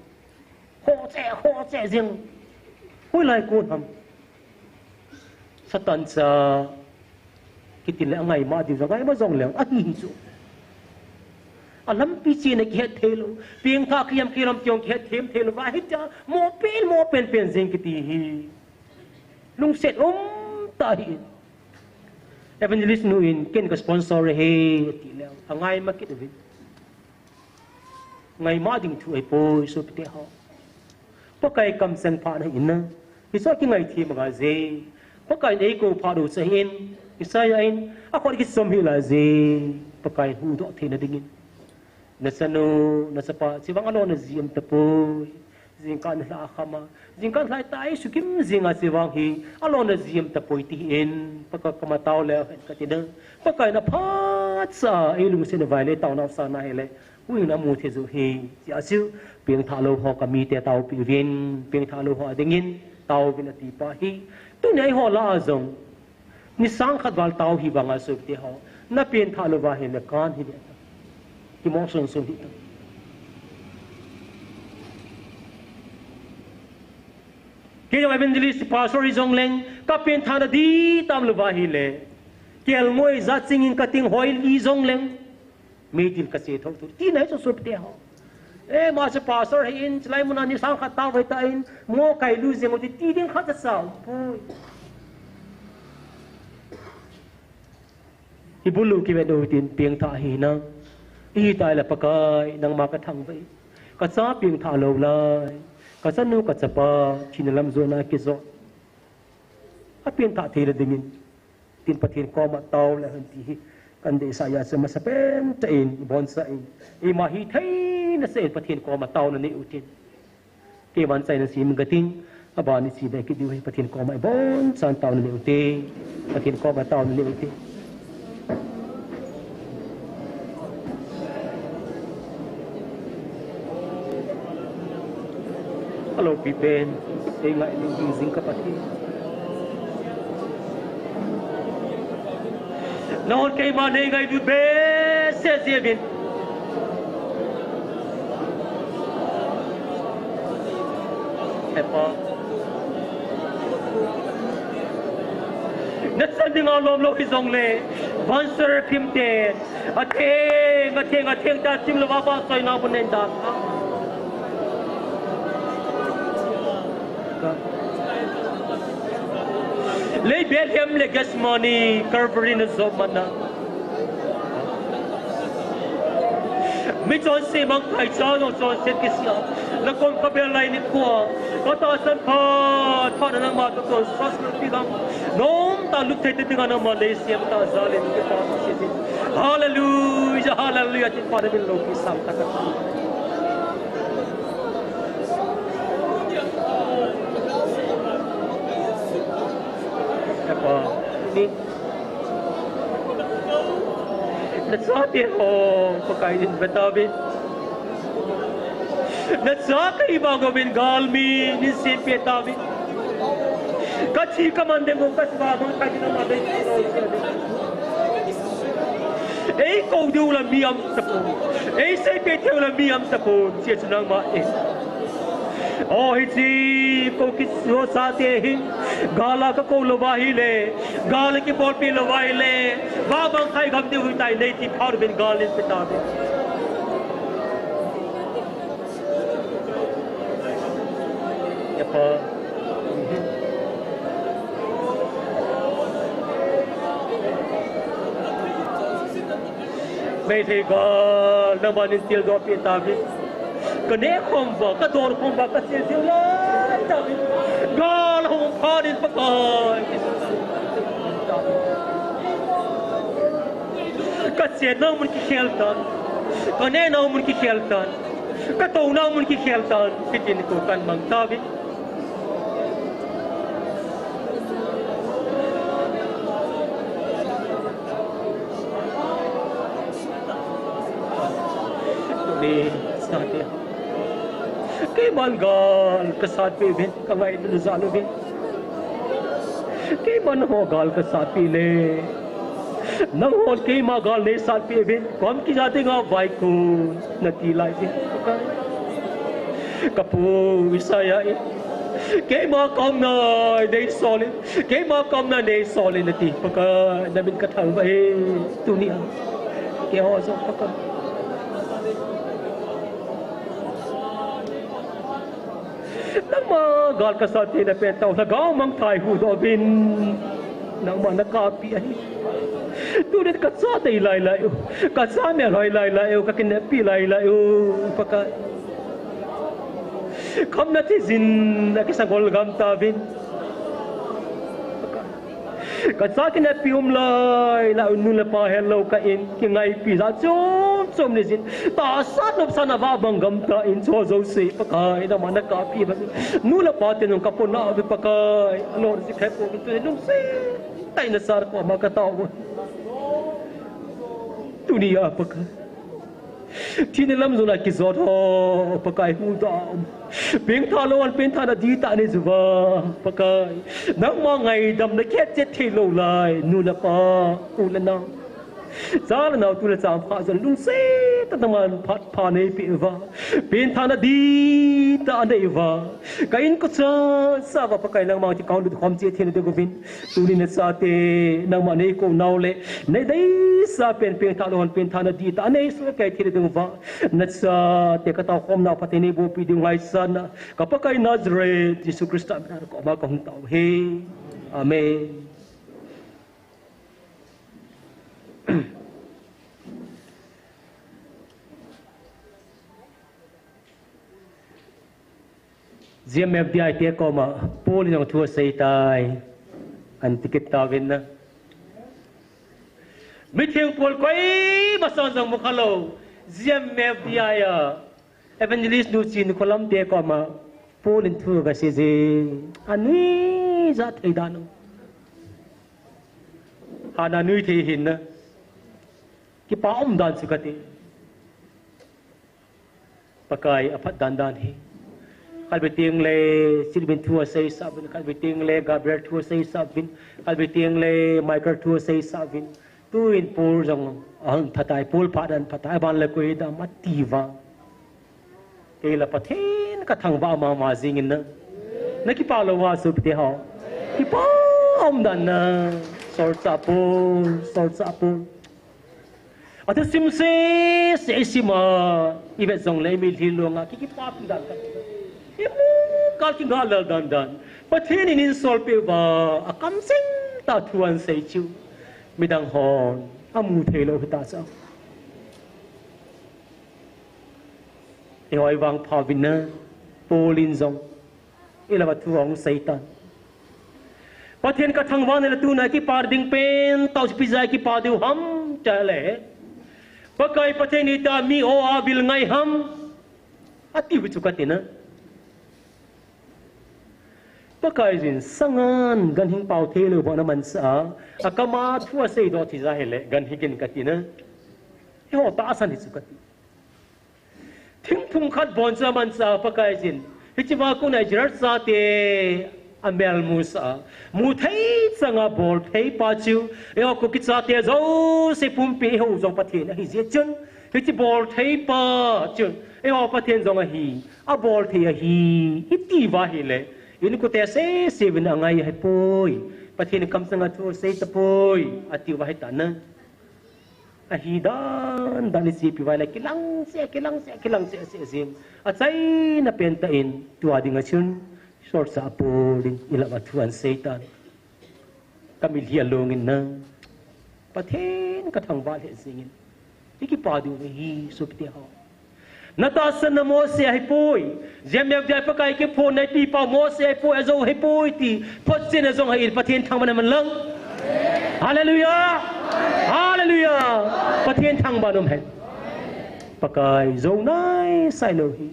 Ho che, ho che jing. Hoilai kon ham. Satan cha. Kiti le angaima diu jong, ngaima jong leng, ahi hi chu. Alampi chena kihet thei lou. Pengthah kiham kilam tiong kihet them thei lou. Va hitia, mo pen, mo pen pen jing kiti hi. Lungset um tah hi. Evangelist nu in, ken ka sponsor e, ati le, angaima kit uvin. Ngaima ding thu ahipoi, sopite ho. Pakai kamcheng phat ahi na. Hiche kingaithem angai je. Pakai in eikou phat u chu ahin. Isaiah in, akhut kichom hi lai je. Pakai huhdoh theina dingin. Nachanu, nachapa, hiche vang alona ji um tapoi. Jingkah nalhah a kham a. Jingkah nalhah a tai sukim jinga hiche vang hi. Alona ji um tapoi tin. Pakai koma tao le hen kati na. Pakai in aphatcha, eilungset uva le taona u sa na hile. Huhhingna amu thei u hi, hijeh chun, pengthah lou ho kamite taopi uvin, pengthah lou ho adingin, tao uvin ati pa hi. Tunia eiho lah a jong, ni sang khat val tao hi vanga sopite ho, na pengthah lou va hile kan hi le ta. Kimo son son hi ta. Kei jong evangelist pastor hi jong leng, ka pengthah na di tam lou va hile. Kelngoi ja chingin ka ting hoi li jong leng. Meidil ka che thou thou. Tina hi chu sopite ho. E, ma chu pastor hi in, chulai muna ni sang khat tao vai ta in, mo kai lu jeng u ti, ti ding khat cha um poi. Ibulu kivet u tin pengthah hi na. Ihi tai le Pakai, nangma ka thangvah e. Ka cha pengthah lou lai. Ka chanu ka chapa, thina lam jona kijot. Apengthah thei le dingin. Tin Pathen koma tao le hen ti hi. Kan deisah a chu masapen tah in, iboncha in. Eima hithei nasah in Pathen koma taona nei u tin. Keiman chaina sem ka ting, aban ichi dei kit diu hi Pathen koma ibonchan taona nei u te. Pathen koma taona nei u te. Alopi pen, ei ngailu ding jing ka Pathen. Nahon keima nei ngailut behseh jeh uvin. He Pa. Na chan dinga lom lou hi jongle, van seraphim te, atheng, atheng, atheng ta chim louva vahchoina mun nei dan. Lei Bethlehem le Gethsemane, Calvary na jom man a. Mi chonse mang khai cha jong chonset kisih a. Na kom ka bel lai nikho a. Ka tahsan phat phat a nangma toh chonset ti dang. Nomtah lut thei te dinga nangma lei sem tah jal in kipa ka sei. Hallelujah, hallelujah, tin Pathen min loupi sang tah ka. He Pa, ni Na chate ho, Pakai in ve tauvin. Na chate hi vang uvin galmi, nin sempeh tauvin. Ka thi ka man ding u, ka thi ka man ding u, ka thi ka man ding u. Ei kou diu la mi um tapon. Ei seipeh diu la mi um tapon. Hijeh chun nangma e. O hiche kou kichoh chate hi. Gal a ka kou lou va ahile, gal a kibolpi lou va ahile, vabang khai gam diu ahitai nei ti phat uvin gal in pe tauve. Yapa. Meitei gal, nangman nei tildoh peh tauve. Ka neh khom uva, ka don khom uva, ka chil chil lai tauve. Gal hung phat in Pakai. Ka chenna mun kikhel tan, ka nehna mun kikhel tan, ka touna mun kikhel tan, hitin kou kan mang tauve. Tuni, sate. Keiman gal kasat peh uvin, ka ngailutna jal uvin. Keiman nangho gal kasat peh le, nanghon keima gal nei sat peh uvin, kom kija dinga vaikun nati lai uvin. Ka pu Isaiah in, keima kaumna nei sol in, keima kaumna nei sol in nati. Pakai, namin ka thangvah e, tunia. Keiho jong Pakai. Nangma gal kasat theina pen tah u lhagao mangthah in huhdoh uvin. Nangma na kapeh ahi. Tunin ka cha dei lai lai u, ka cha melhoi lai lai u, ka kineppi lai lai u, Pakai. Khamna thijin a kisagol gam tauvin. Ka cha kineppi um lai lai u, nu le pa helou ka in, kingaipi jat chom chom nei jin. Tahsa nopsahna vabang gam tah in chu jouse Pakai, nangma na kapeh uva. Nu le pa ten jong ka pona uve Pakai. Alou ji khe po tu lungset tah in na sar ko ma ka tao. Tunia Pakai. Thina lam jong a kijot ho, Pakai, huhdoh a um. Pengthah lou hon pengthahna dihtah nei jiuva, Pakai. Nangma ngaidamna kichet thei lou lai, nu le pa, u le nao. Cha le nao, tu le cha, phat jong lungset tah in nangman phat pha nei peh uva. Pengthahna dihtah nei uva. Ka inkocha sah uva Pakai nangma kikah a lut khom cheh theina diuvin. Tunin na chate, nangma nei kou nau le, nei deisah pen pengthah lou hon pengthahna dihtah nei soh kei theina diuva. Na chate ka taokhomna phatthei nei bohpeh diu ngaisang a, ka Pakai Nazareth Jesu Christa mina ka hung tao e. Amen. G M F D I te koma Paul in jong thu asei tai. An ti kit tauvin na. Mitheng Paul koima san jong mu khalou. G M F D I a Evangelist nu Chinkholam te koma Paul in thu agasei jing. Anui jat thei dan u. Hana nui thei hin na. Kipa um dan chu kati. Pakai aphat dan dan hi. Khatvei teng le Silvin thu aseisah uvin, khatvei teng le Gabriel thu aseisah uvin, khatvei teng le Michael thu aseisah uvin. Tuin Paul jong ahung phatai, Paul phat dan phatai, aban le koi dam ati vang. Kei la Pathen ka thangvah mama jing in na. Na kipa lou va sopite ho. Kipa um dan na. Solchah Paul, Solchah Paul. Athusim sese isim a, ivet jongle imitlhi longa, ki, kipa um dan ka. Imu kal kingah lel dan dan. Pathen in eisolpeh uva, akam seng tah thu ahin sei chu. Midang hon, amu thei lou hita chu. Eiho i vangpha uvin na, Paul in jong. Ilama thu ahung sei tan. Pathen ka thangvah na le tuna kipa ding pen tah u chu ipi jeh a kipa diu ham tile. Pakai Pathen ita mi o a vil ngai ham. Ati u chu kati na. Pakai jin sangan ganhing pao thei lou bou na mansa a. Akam a thu asei doh thei jeh a hile ganhing in kati na. Eiho tahsan hi chu kati. Thingphung khat bon chu amansa Pakai jin. Hiche va kona Israel chate amel musah a. Mu thei chang a bol thei pa chu. Eiho Kuki chate jouse pumpi eiho jong Pathen ahi jeh chun. Hiche bol thei pa chu. Eiho Pathen jong ahi. Abol thei ahi. Iti uva ahile. Inkote sese vin angai ahipoi. Pathen kamsanga thu asei tapoi, atiuva ahitana. Ahi dan dan isepi uva ahile kilang seh, kilang seh, kilang seh, seh jing. Achaina pentah in tua dinga chun solchah Paul in ilah uva thu ahin seitan. Kamilhi alongin na, Pathen kathangvah lheh jengin. Ikipa diu ahi sopite ho. Natahsanna Mose ahipoi. Jemneo dia Pakai kiphonna ipipa Mose ahipoi, ajou ahipoi ti photchenna jong ahin, Pathen thangvahna man lang. Hallelujah. Hallelujah. Pathen thangvahna um hen. Pakai jou naisai lou hi.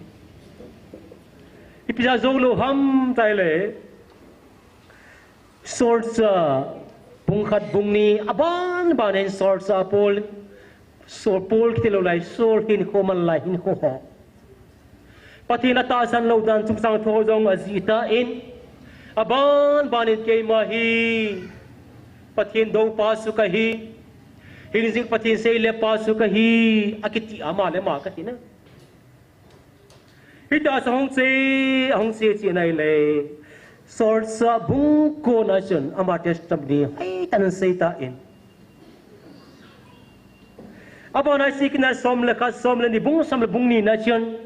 Ipi jeh a jou lou ham tile. Solchah bung khat bung ni aban banin solchah Paul, Saul Paul kiti lou lai, Saul hinkho, manlai hinkho ho. Pathen atahsan lou dan chungchang thu jong ajih tan, aban banin keima hi Pathen doupa chu kahi, hingjing Pathen seilepa chu kahi, akiti ama le ama kati na. Hitia chu ahung che, ahung che che nai le. Solchah bung kona chun ama testimony hoitah in aseitan. Abana isikna som le khat, som le ni, bung som le bung ni na chun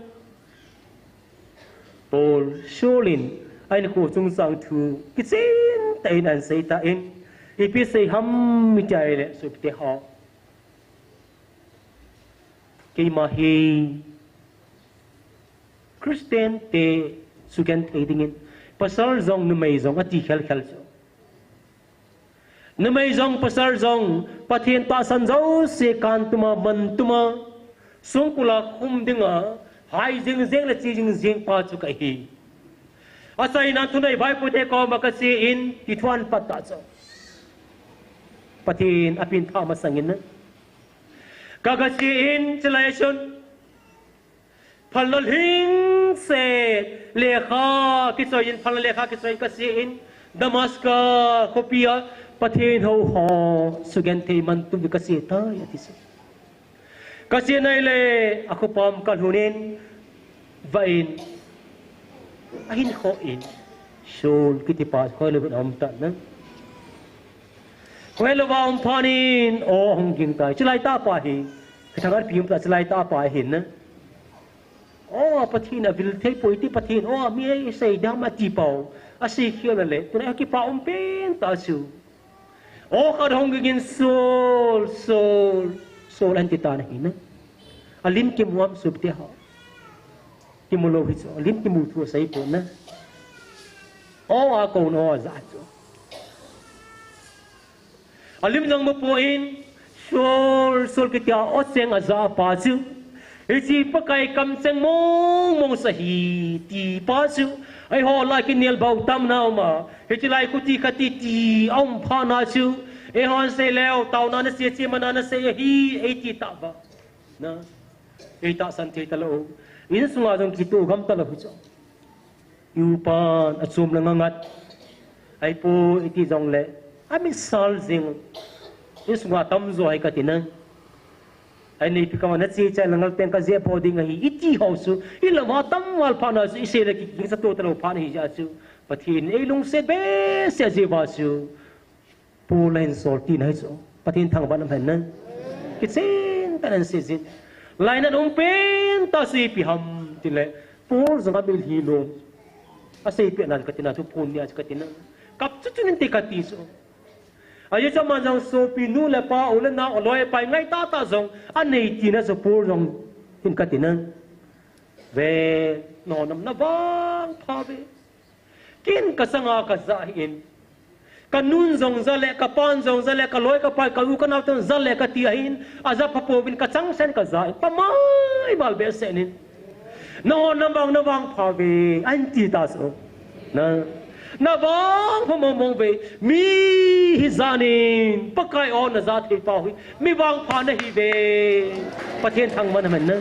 Paul, Saul in ahinkho chungchang thu kichen tah in ahin seitan. Ipi sei ham iti ahile sopite ho. Keima hi Christian te sugenthei dingin, pasal jong numei jong ati khel khel chu. Numei jong pasal jong Pathen tahsan jouse kan tuma, man tuma, songkul a khum dinga, hai jing jing le che jing jing pa chu kahi. Achaina thunei vaipote koma kachen, ti thu ahin pat tah chu. Pathen apeng tha masangin na. Ka, kachen, chulai chun. Phalna lhingset lekha kichoiyin, phalna lekha kichoiyin kachen, Damascus khopia Pathen hou ho sugenthei man tum kache tai, ati chu. Kache nai le, akhopam kalhunin, vah in, ahin khoh in, Saul kitipa khoh lou vin aum tan na. Khoh lou va um phat in, o, hung ging tai. Chulai tah pa hi, ka thangar pi um ta, chulai tah pa hi na. O, Pathen avil thei poi ti Pathen, o, mi ei sei dam ati pau. Asei khel le, tuna kipa um pen ta chu. O, khat hung ging in Saul, Saul, Saul ahin ti tan ahi na. Alim kimu am sopite ho. Kimu lou hi chu, alim kimu thu asei pon na. O, akouna o aja chu. Alim jong mu pon, Saul, Saul kitia o cheng aja pa chu. Hiche Pakai kamcheng mong mong chu ahi, ti pa chu. Eiho lah kinel bou tam na um a. Hiche lai khuti khati ti aum phat na chu. Eihon sei leu, taona nasei, chemna nasei ahi, eiti tauva. Na. Eitahsan thei talou. Insunga jong kitoh gam talou hi chu. I upan achom le ngangat. Ahipoi iti jongle. Ami sal jing. Insunga tamjo ahi kati na. Ahi neipi kama nache chai le ngal teng kajeh po ding ahi. Iti ho chu. Ilah uva tam val phat na chu. Isei le kiging sa to talou phat na hi jeh chu. Pathen in eilungset behseh jeh uva chu. Paul ahin sol tina hi chu. Pathen thangvahna um hen na. Kichen tah in asei jin. Lainat um pen tah chu ipi ham tile. Paul jong amilhi lom. Asei peh na chu kati na chu Paul nia chu kati na. Kap chu chu nin ti kati chu. Ajeh chu aman jong sopi nu le pa u le nao aloi apai ngai tah tah jong. Anei tina chu Paul jong hin kati na. Ve, nahon nam navangpha ve. Ken kasanga kaja hih in. Kanun jong ja le, kapan jong ja le, kaloi kapai, ka u kanao ten ja le kati ahin. Aja pha pouvin kachangseh in kaja in. Pamai val behseh in. Nahon nam vang, navangpha ve. Ahin ti ta chu. Na. Navangpha mong mong ve. Mi hi jan in. Pakai o naja thei pau hi. Mi vangpha nahi ve. Pathen thangvahna um hen na.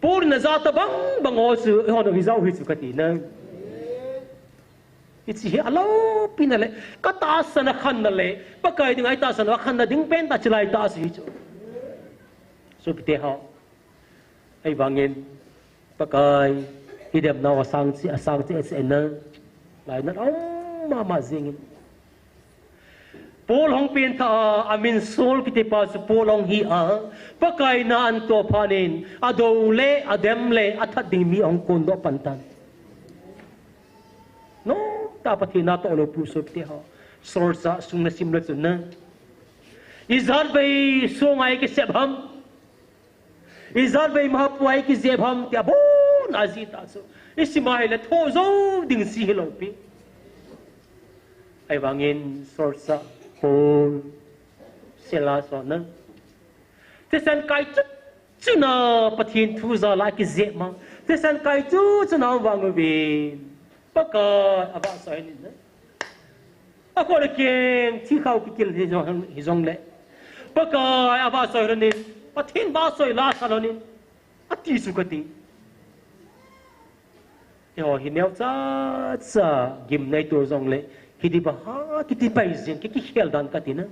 Paul in aja tabang bang ho chu, eihon hi jao hi chu kati na. Hiche hi aloupina le, katahsan a khanna le, Pakai dinga itahsan a khanna ding pen tah chulai tah chu hi chu. Sopite ho. Ahivangin, Pakai, i demnau asang chi, asang chi, chi na. Lainat um mama jingin. Paul hung pengtha a, amin Saul kitipa chu Paul hung hi a, Pakai na ahin toh phat in, adou le, adem le, athat ding mi hung kondoh pan tan. Nomtah a Pathen na toh lou pu sopite ho. Solchah sung na sim le chun na. Ijat vei song a i kisep ham. Ijat vei mahapu a i kijep ham ti abon a jih tah chu. I sim a hile thoh jou ding si hilou pi. Ahivangin solchah Paul, Silas ho na. Thisen kai chu chu na Pathen thu jal a kijep ma. Thisen kai chu chu na vang uvin. Pakai avahchoi in na. Akhol akeng, thi khao kikil hi jong, hi jong le. Pakai avahchoi lhonin, Pathen vahchoi la sa lhonin. Ati chu kati. Eiho hi neocha cha gimnei tu jong le. Hi di ba ha kiti pai jing ki kikhel dan kati na.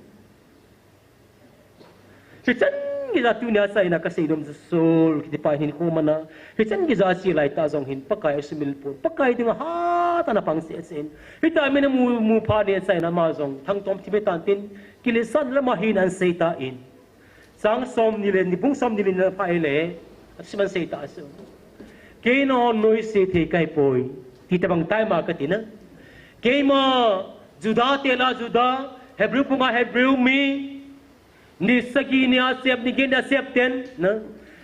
Hichan geiya tunia chaina kasei nom chu Saul kitipa hin khu mana. Hichan geiya chi lai tah jong hin Pakai asumil pon. Pakai dinga hatah a ana pang seh seh in. Hitia min amu, mu phat in achaina ma jong thangtom thim hitan tin. Kiletsahna lama hin ahin sei tan. Chang som ni le ni bung som ni le ni pha le. Asim ahin sei ta chu. Kei nahon noise thei kahi poi. Ti tabang tai ma kati na. Keima Juda te lah a Juda, Hebrew phunga Hebrew mi, ni sagi nia sep, ni get nia sep ten, na.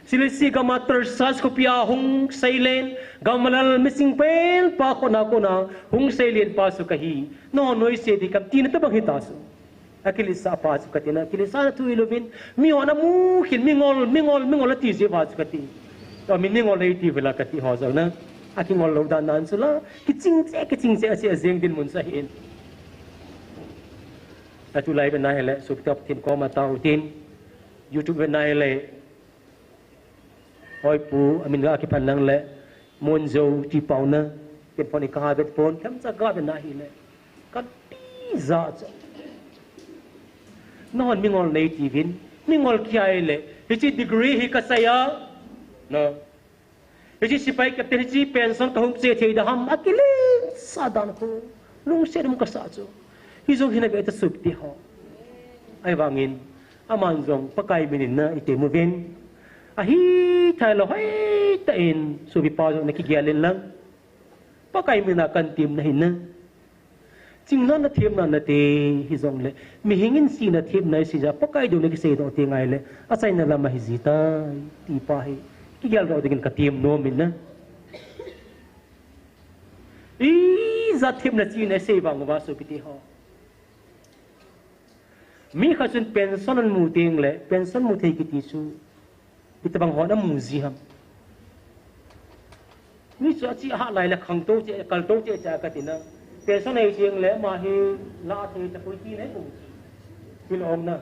Cilicia gama Tarsas khopia hung seilen, Gamaliel mising pelpa kona kona hung seilen pa chu kahi. Nahon noise thei kahim tina tabang hita chu. Akiletsah pa chu kati na, kiletsahna thu hilouvin, mihon amu khin, mingol, mingol, mingol ati jeh uva chu kati. Amin mingol eiti uvin la kati ho jong na. Akingol lou dan nan chu la, kiching cheh, kiching cheh, ache ajeng dinmun chu ahin. Atulai vet na hile, sopite ho Pathen koma tao tin, YouTube vet na hile, Hoipu, amin ga kiphan lang le, Monjo, ti pau na, ken phone in kaha vet pon, themcha ga vet na hile. Kati ja cha. Nahon mingol nei tiuvin, mingol kihi le, hiche degree hi kasei a, na. Hiche sepai captain hiche pension kahung che thei da ham akiletsah dan khu. Lungset um kasa chu. Hijong hin ave ta sopite ho. Ahivangin, aman jong Pakai min in na item uvin. Ahithei lou hoitah in, sopipa jong na kigel in lang. Pakai min a kahin tem na hin na. Chingna na themna na te hijong le, mihing in sina themna isei ja, Pakai deuna kisei doh te ngai le, achaina lam ahi ji tai, ti pa hi, kigel doh dingin katem nom in na. Ijat themna china isei vang uva sopite ho. Mi khat chun pension ahin mu teng le, pension mu thei kiti chu, Hitabang hon amu ji ham. Mi chu achi ahah lai le khangtou cheh, kaltou cheh cheh a kati na. Pension nei jeng le ama hi la thei tapoi ti na hi kum. Hilou na.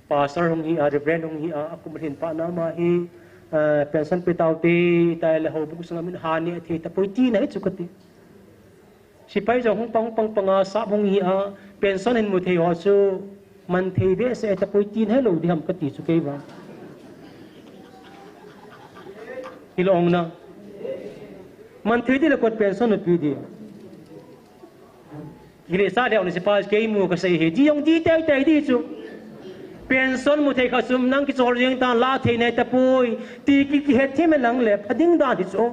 Pastor hung hi a, Reverend hung hi a, akum lhin phat na ama hi, eh, pension pe tau te, tai le houbung sunga min ha ne thei tapoi ti na hi chu kati. Sepai jong hung pang, pang, pang a, sap hung hi a, pension hin mu thei ho chu, man thei behseh tapoi tin helou ding ham kati chu kei vang. Hilou na. Man thei ding le kot pension na pe ding. Kiletsah leu na sepai kei mu kasei hi, ding jong ding tei tei ding chu. Pension mu thei kha sum nang kichol jeng tan la thei nei tapoi, ti ki, kihet them lang le, pha ding dan hi chu.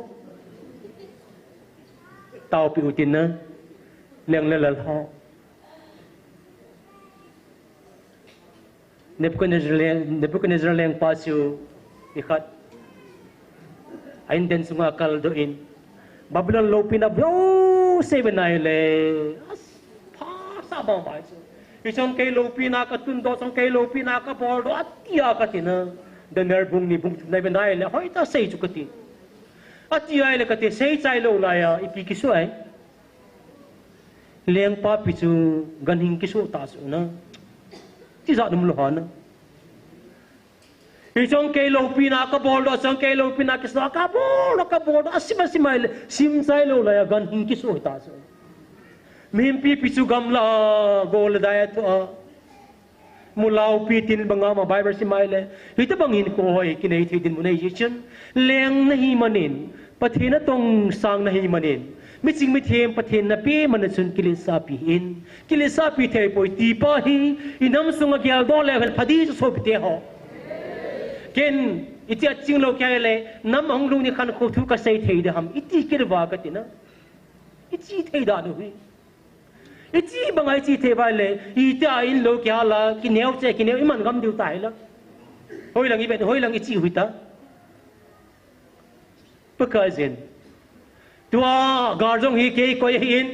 Taopi u tin na, leng le lal ho. Nebuchadnezzar leng, Nebuchadnezzar lengpa chu, nikhat, a-in den sunga kaldoh in, Babylon loupina bouseh ve nai le, as, pha sa bang bai chu. Hichun kei loupina katundoh, chun kei loupina kaboldoh, ati a kati na, Daniel bung ni bung thum na ve nai le, hoitah sei chu kati. Ati a le kati, sei chai lou lai a, ipi kisoh ai. Lengpa pi chu ganhing kisoh ta chu na. Tijat um lou ham na. Hichun kei loupina kaboldoh, chun kei loupina kisoh, kaboldoh, kaboldoh, asim asim a le, sim chai lou lai a ganhing kisoh ta chu. Mihem pipi chu gamla a, gol le dai a thoh a. Mu laupi tin banga ma Bible sim mai le, hitobang hinkho hi kinei thei dinmun ahi jeh chun, leng nahi manin, Pathen natong sang nahi manin, miching mithem Pathen nape man a chun kiletsahpi hih in, kiletsahpi thei poi ti pa hi, i nam sunga geldoh leu hen pha ding chu sopite ho. Ken, iti a ching lou kei le, nam ahung lhung ni khankho thu kasei thei ding ham, iti kit uva kati na. Ichi thei dan u hi. Ichi banga ichi thei uva le, iti a in lou kihal a, kineo che, kineo iman gam diu tai la. Hoilang i vet, hoilang ichi u hita. Pakai jin. Tua gal jong hi kei koi ahi in.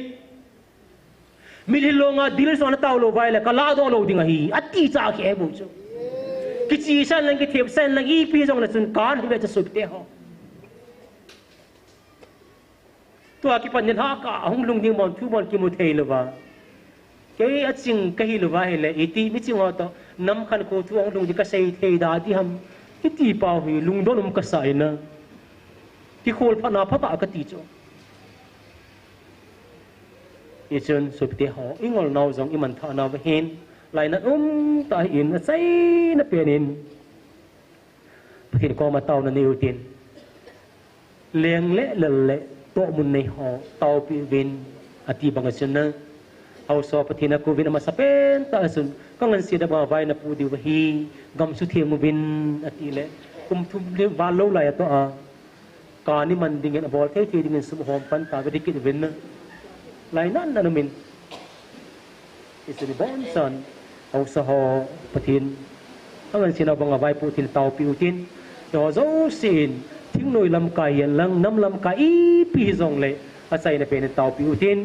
Mitlhi longa dil jong ana tao lou uva le, ka ladoh lou ding ahi. Ati cha khe bou chu. Kichi san lang, kithep san lang, ipi jong le chun kan hi ve cha sopite ho. Tua kipat nin ha ka hung lhung ding mon thu mon kimu thei louva. Kei a ching kahi louva hile, iti miching ho toh, nam khankho thu hung lhung ding kasei thei da ding ham. Iti pau hi lungdon um kasa in a. Kikhol phat na phat a kati chu. Hichun sopite ho, i ngol nau jong i man tha nau va hin, lainat um tah in achaina pen in. Pathen koma taona nei utin. Leng le lal le tohmun nei ho taopi uvin ati bang a chun na. Haosa Pathen a kouvin amasapen tah a chun ka ngansi da banga vai na pu diu ahi, gam sutheng uvin ati le. Kum thum le val lou lai a toh a. Ka ni man dingin abol thei thei dingin sum hom pan ta ve dikit uvin na. Lainat na numin. Hichun iboncha'n, haosa ho Pathen, angansena banga vaipo utin taopi utin, eiho jousen, thingnoi lamkai hihen lang, nam lamkai ipi hijongle, achaina pen in taopi utin,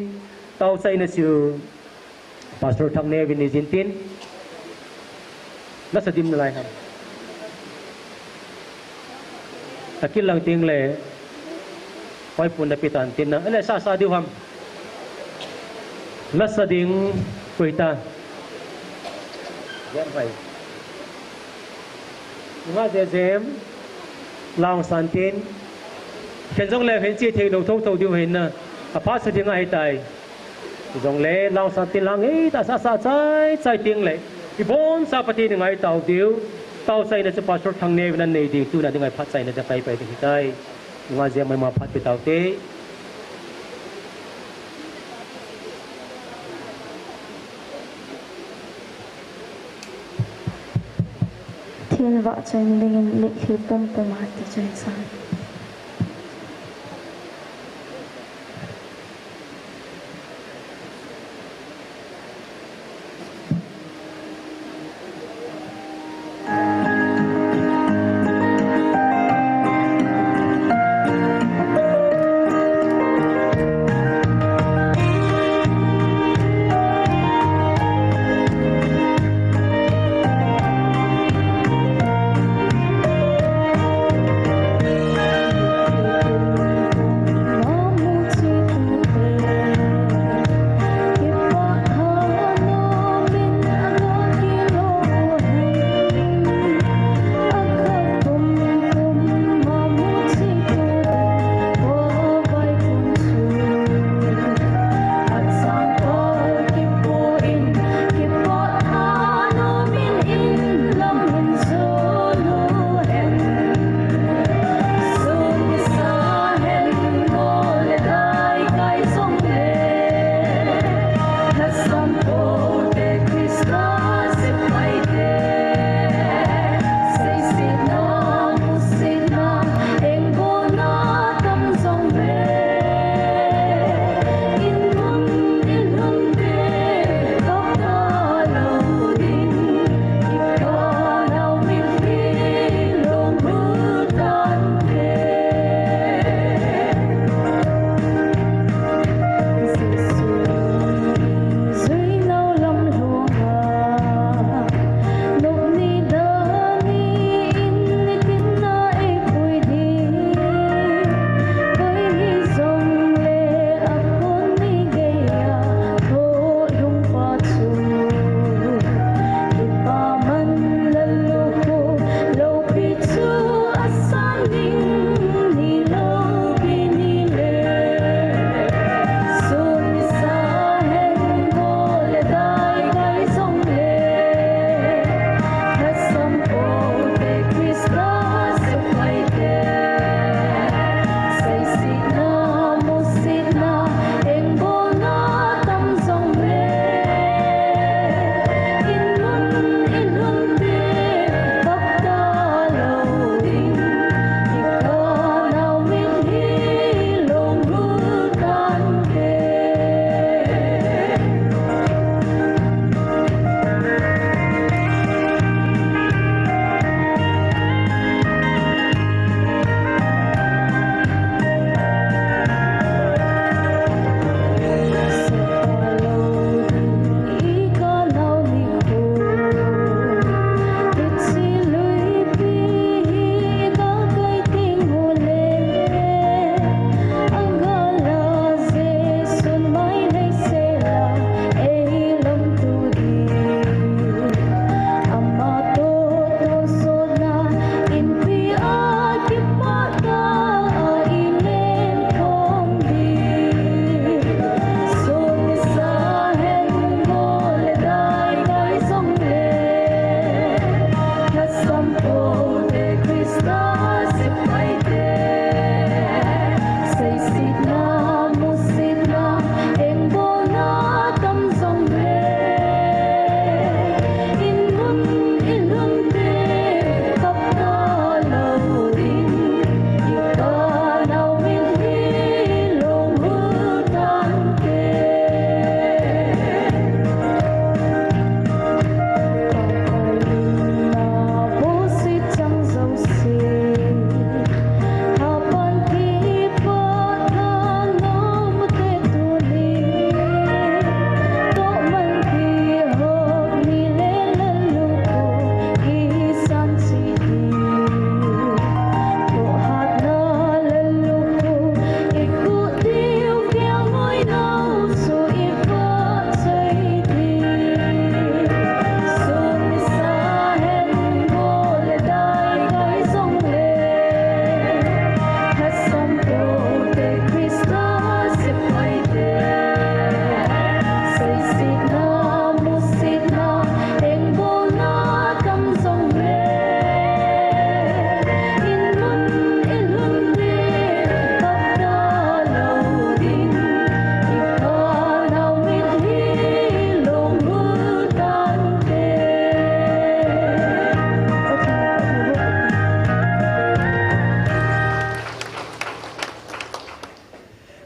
taochaina chu, Pastor Thangneo vin nei jin tin, lasa dim nalai ham. Akil lang teng le, hoi pun na pi tan tin na, ale sa sa diu ham. Lasa ding koi ta. Jem hai. Nunga je jem, lang san tin. Ken jong le hin chi thei lou tho tho diu hin na. Apha sa ding ahi tai. Jongle, lang san tin lang, ei, ta sa sa chai, chai ting le. Iboncha Pathen in ngai tao diu. Taochaina chu Pastor Thangneo vin anei ding, tuna ding ngai phat chaina ding kai pai ding hitai. Nunga je mai ma phat pe tao te. Thil vah choi dingin mitlhi pum pum a ti choi sa.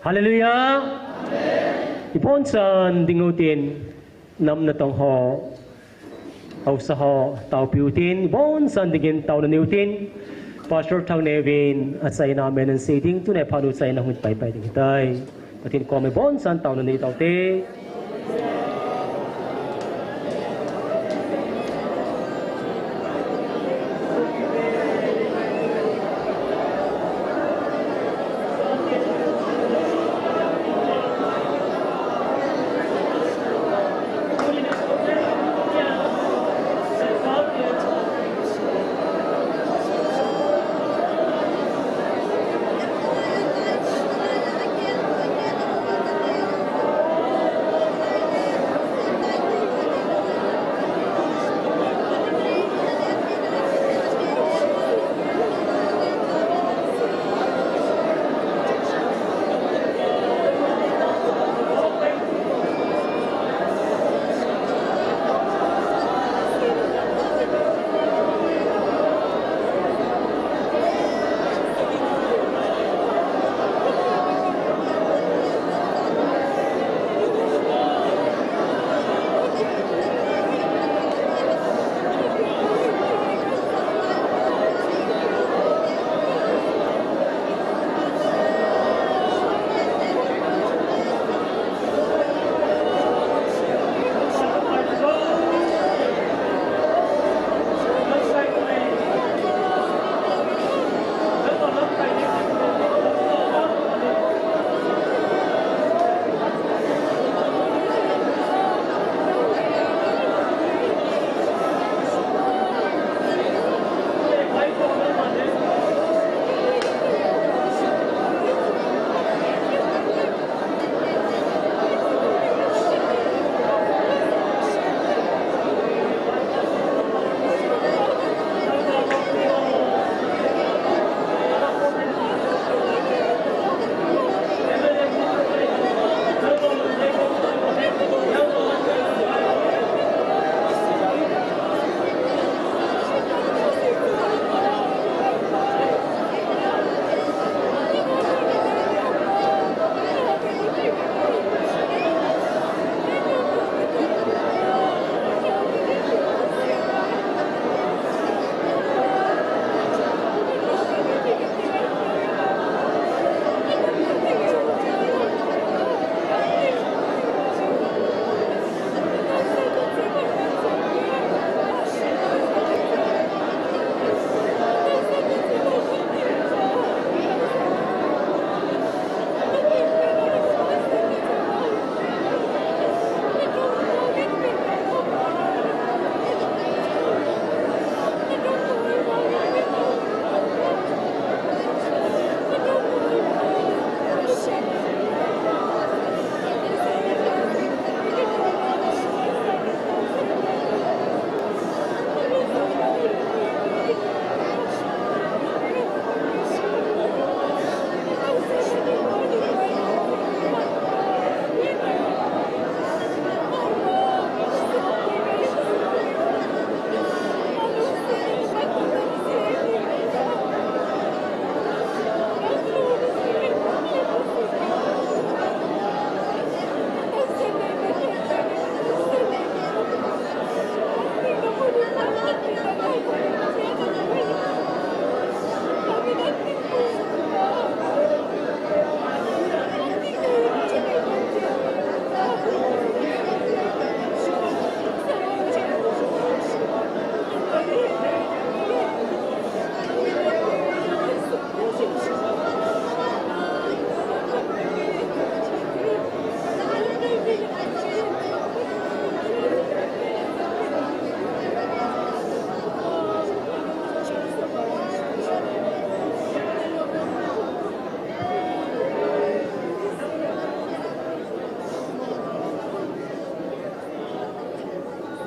Hallelujah. Ibon chan ding utin, nam natong ho, haosa ho, taopiu tin, ibon chan dingin taona neiu tin, Pastor Thangneovin achaina amen asei ding, tun a phat u achaina hung paipai ding ahitai. Pathen koma ibon chan taona nei taute.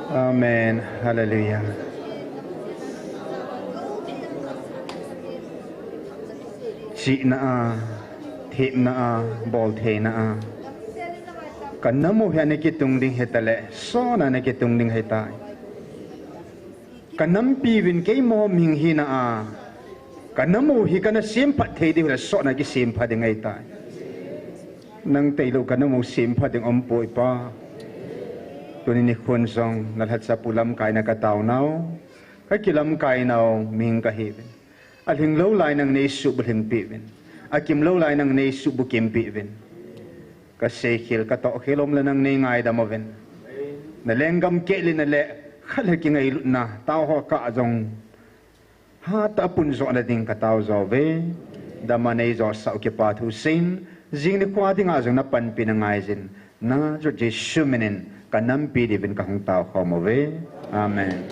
Amen. Hallelujah. Chihna a, thepna a, boltheina a, ka nam u hi ana kitung ding hitaleh, sot a ana kitung ding ahitai. Ka nampi uvin kei mong hing hina a, ka nam u hi kana semphat thei diu hileh sot a kisemphat ding ahitai. Nang tailou kana mu sempha ding umpoi Pa. Tuni nikhon jong nalhacha pu lamkaina kataonau, kakilamkainau ming kahiuvin. Alhinglou lai nang neisuh bulhingpeh uvin. Akimlou lai nang neisuh bukimpeh uvin. Kaseikhel katohkhel umle nang neingaidam uvin. Nalenggam keh le nale khat le kingailutna taoho kah jong hatah a punjohna ding kataojouve. Dama neijosah u kipathu seiyin, jing nikho dinga jong napanpina ngaijin, Nazareth Jesu minin kanampi diuvin kahung taokhom uve. Amen.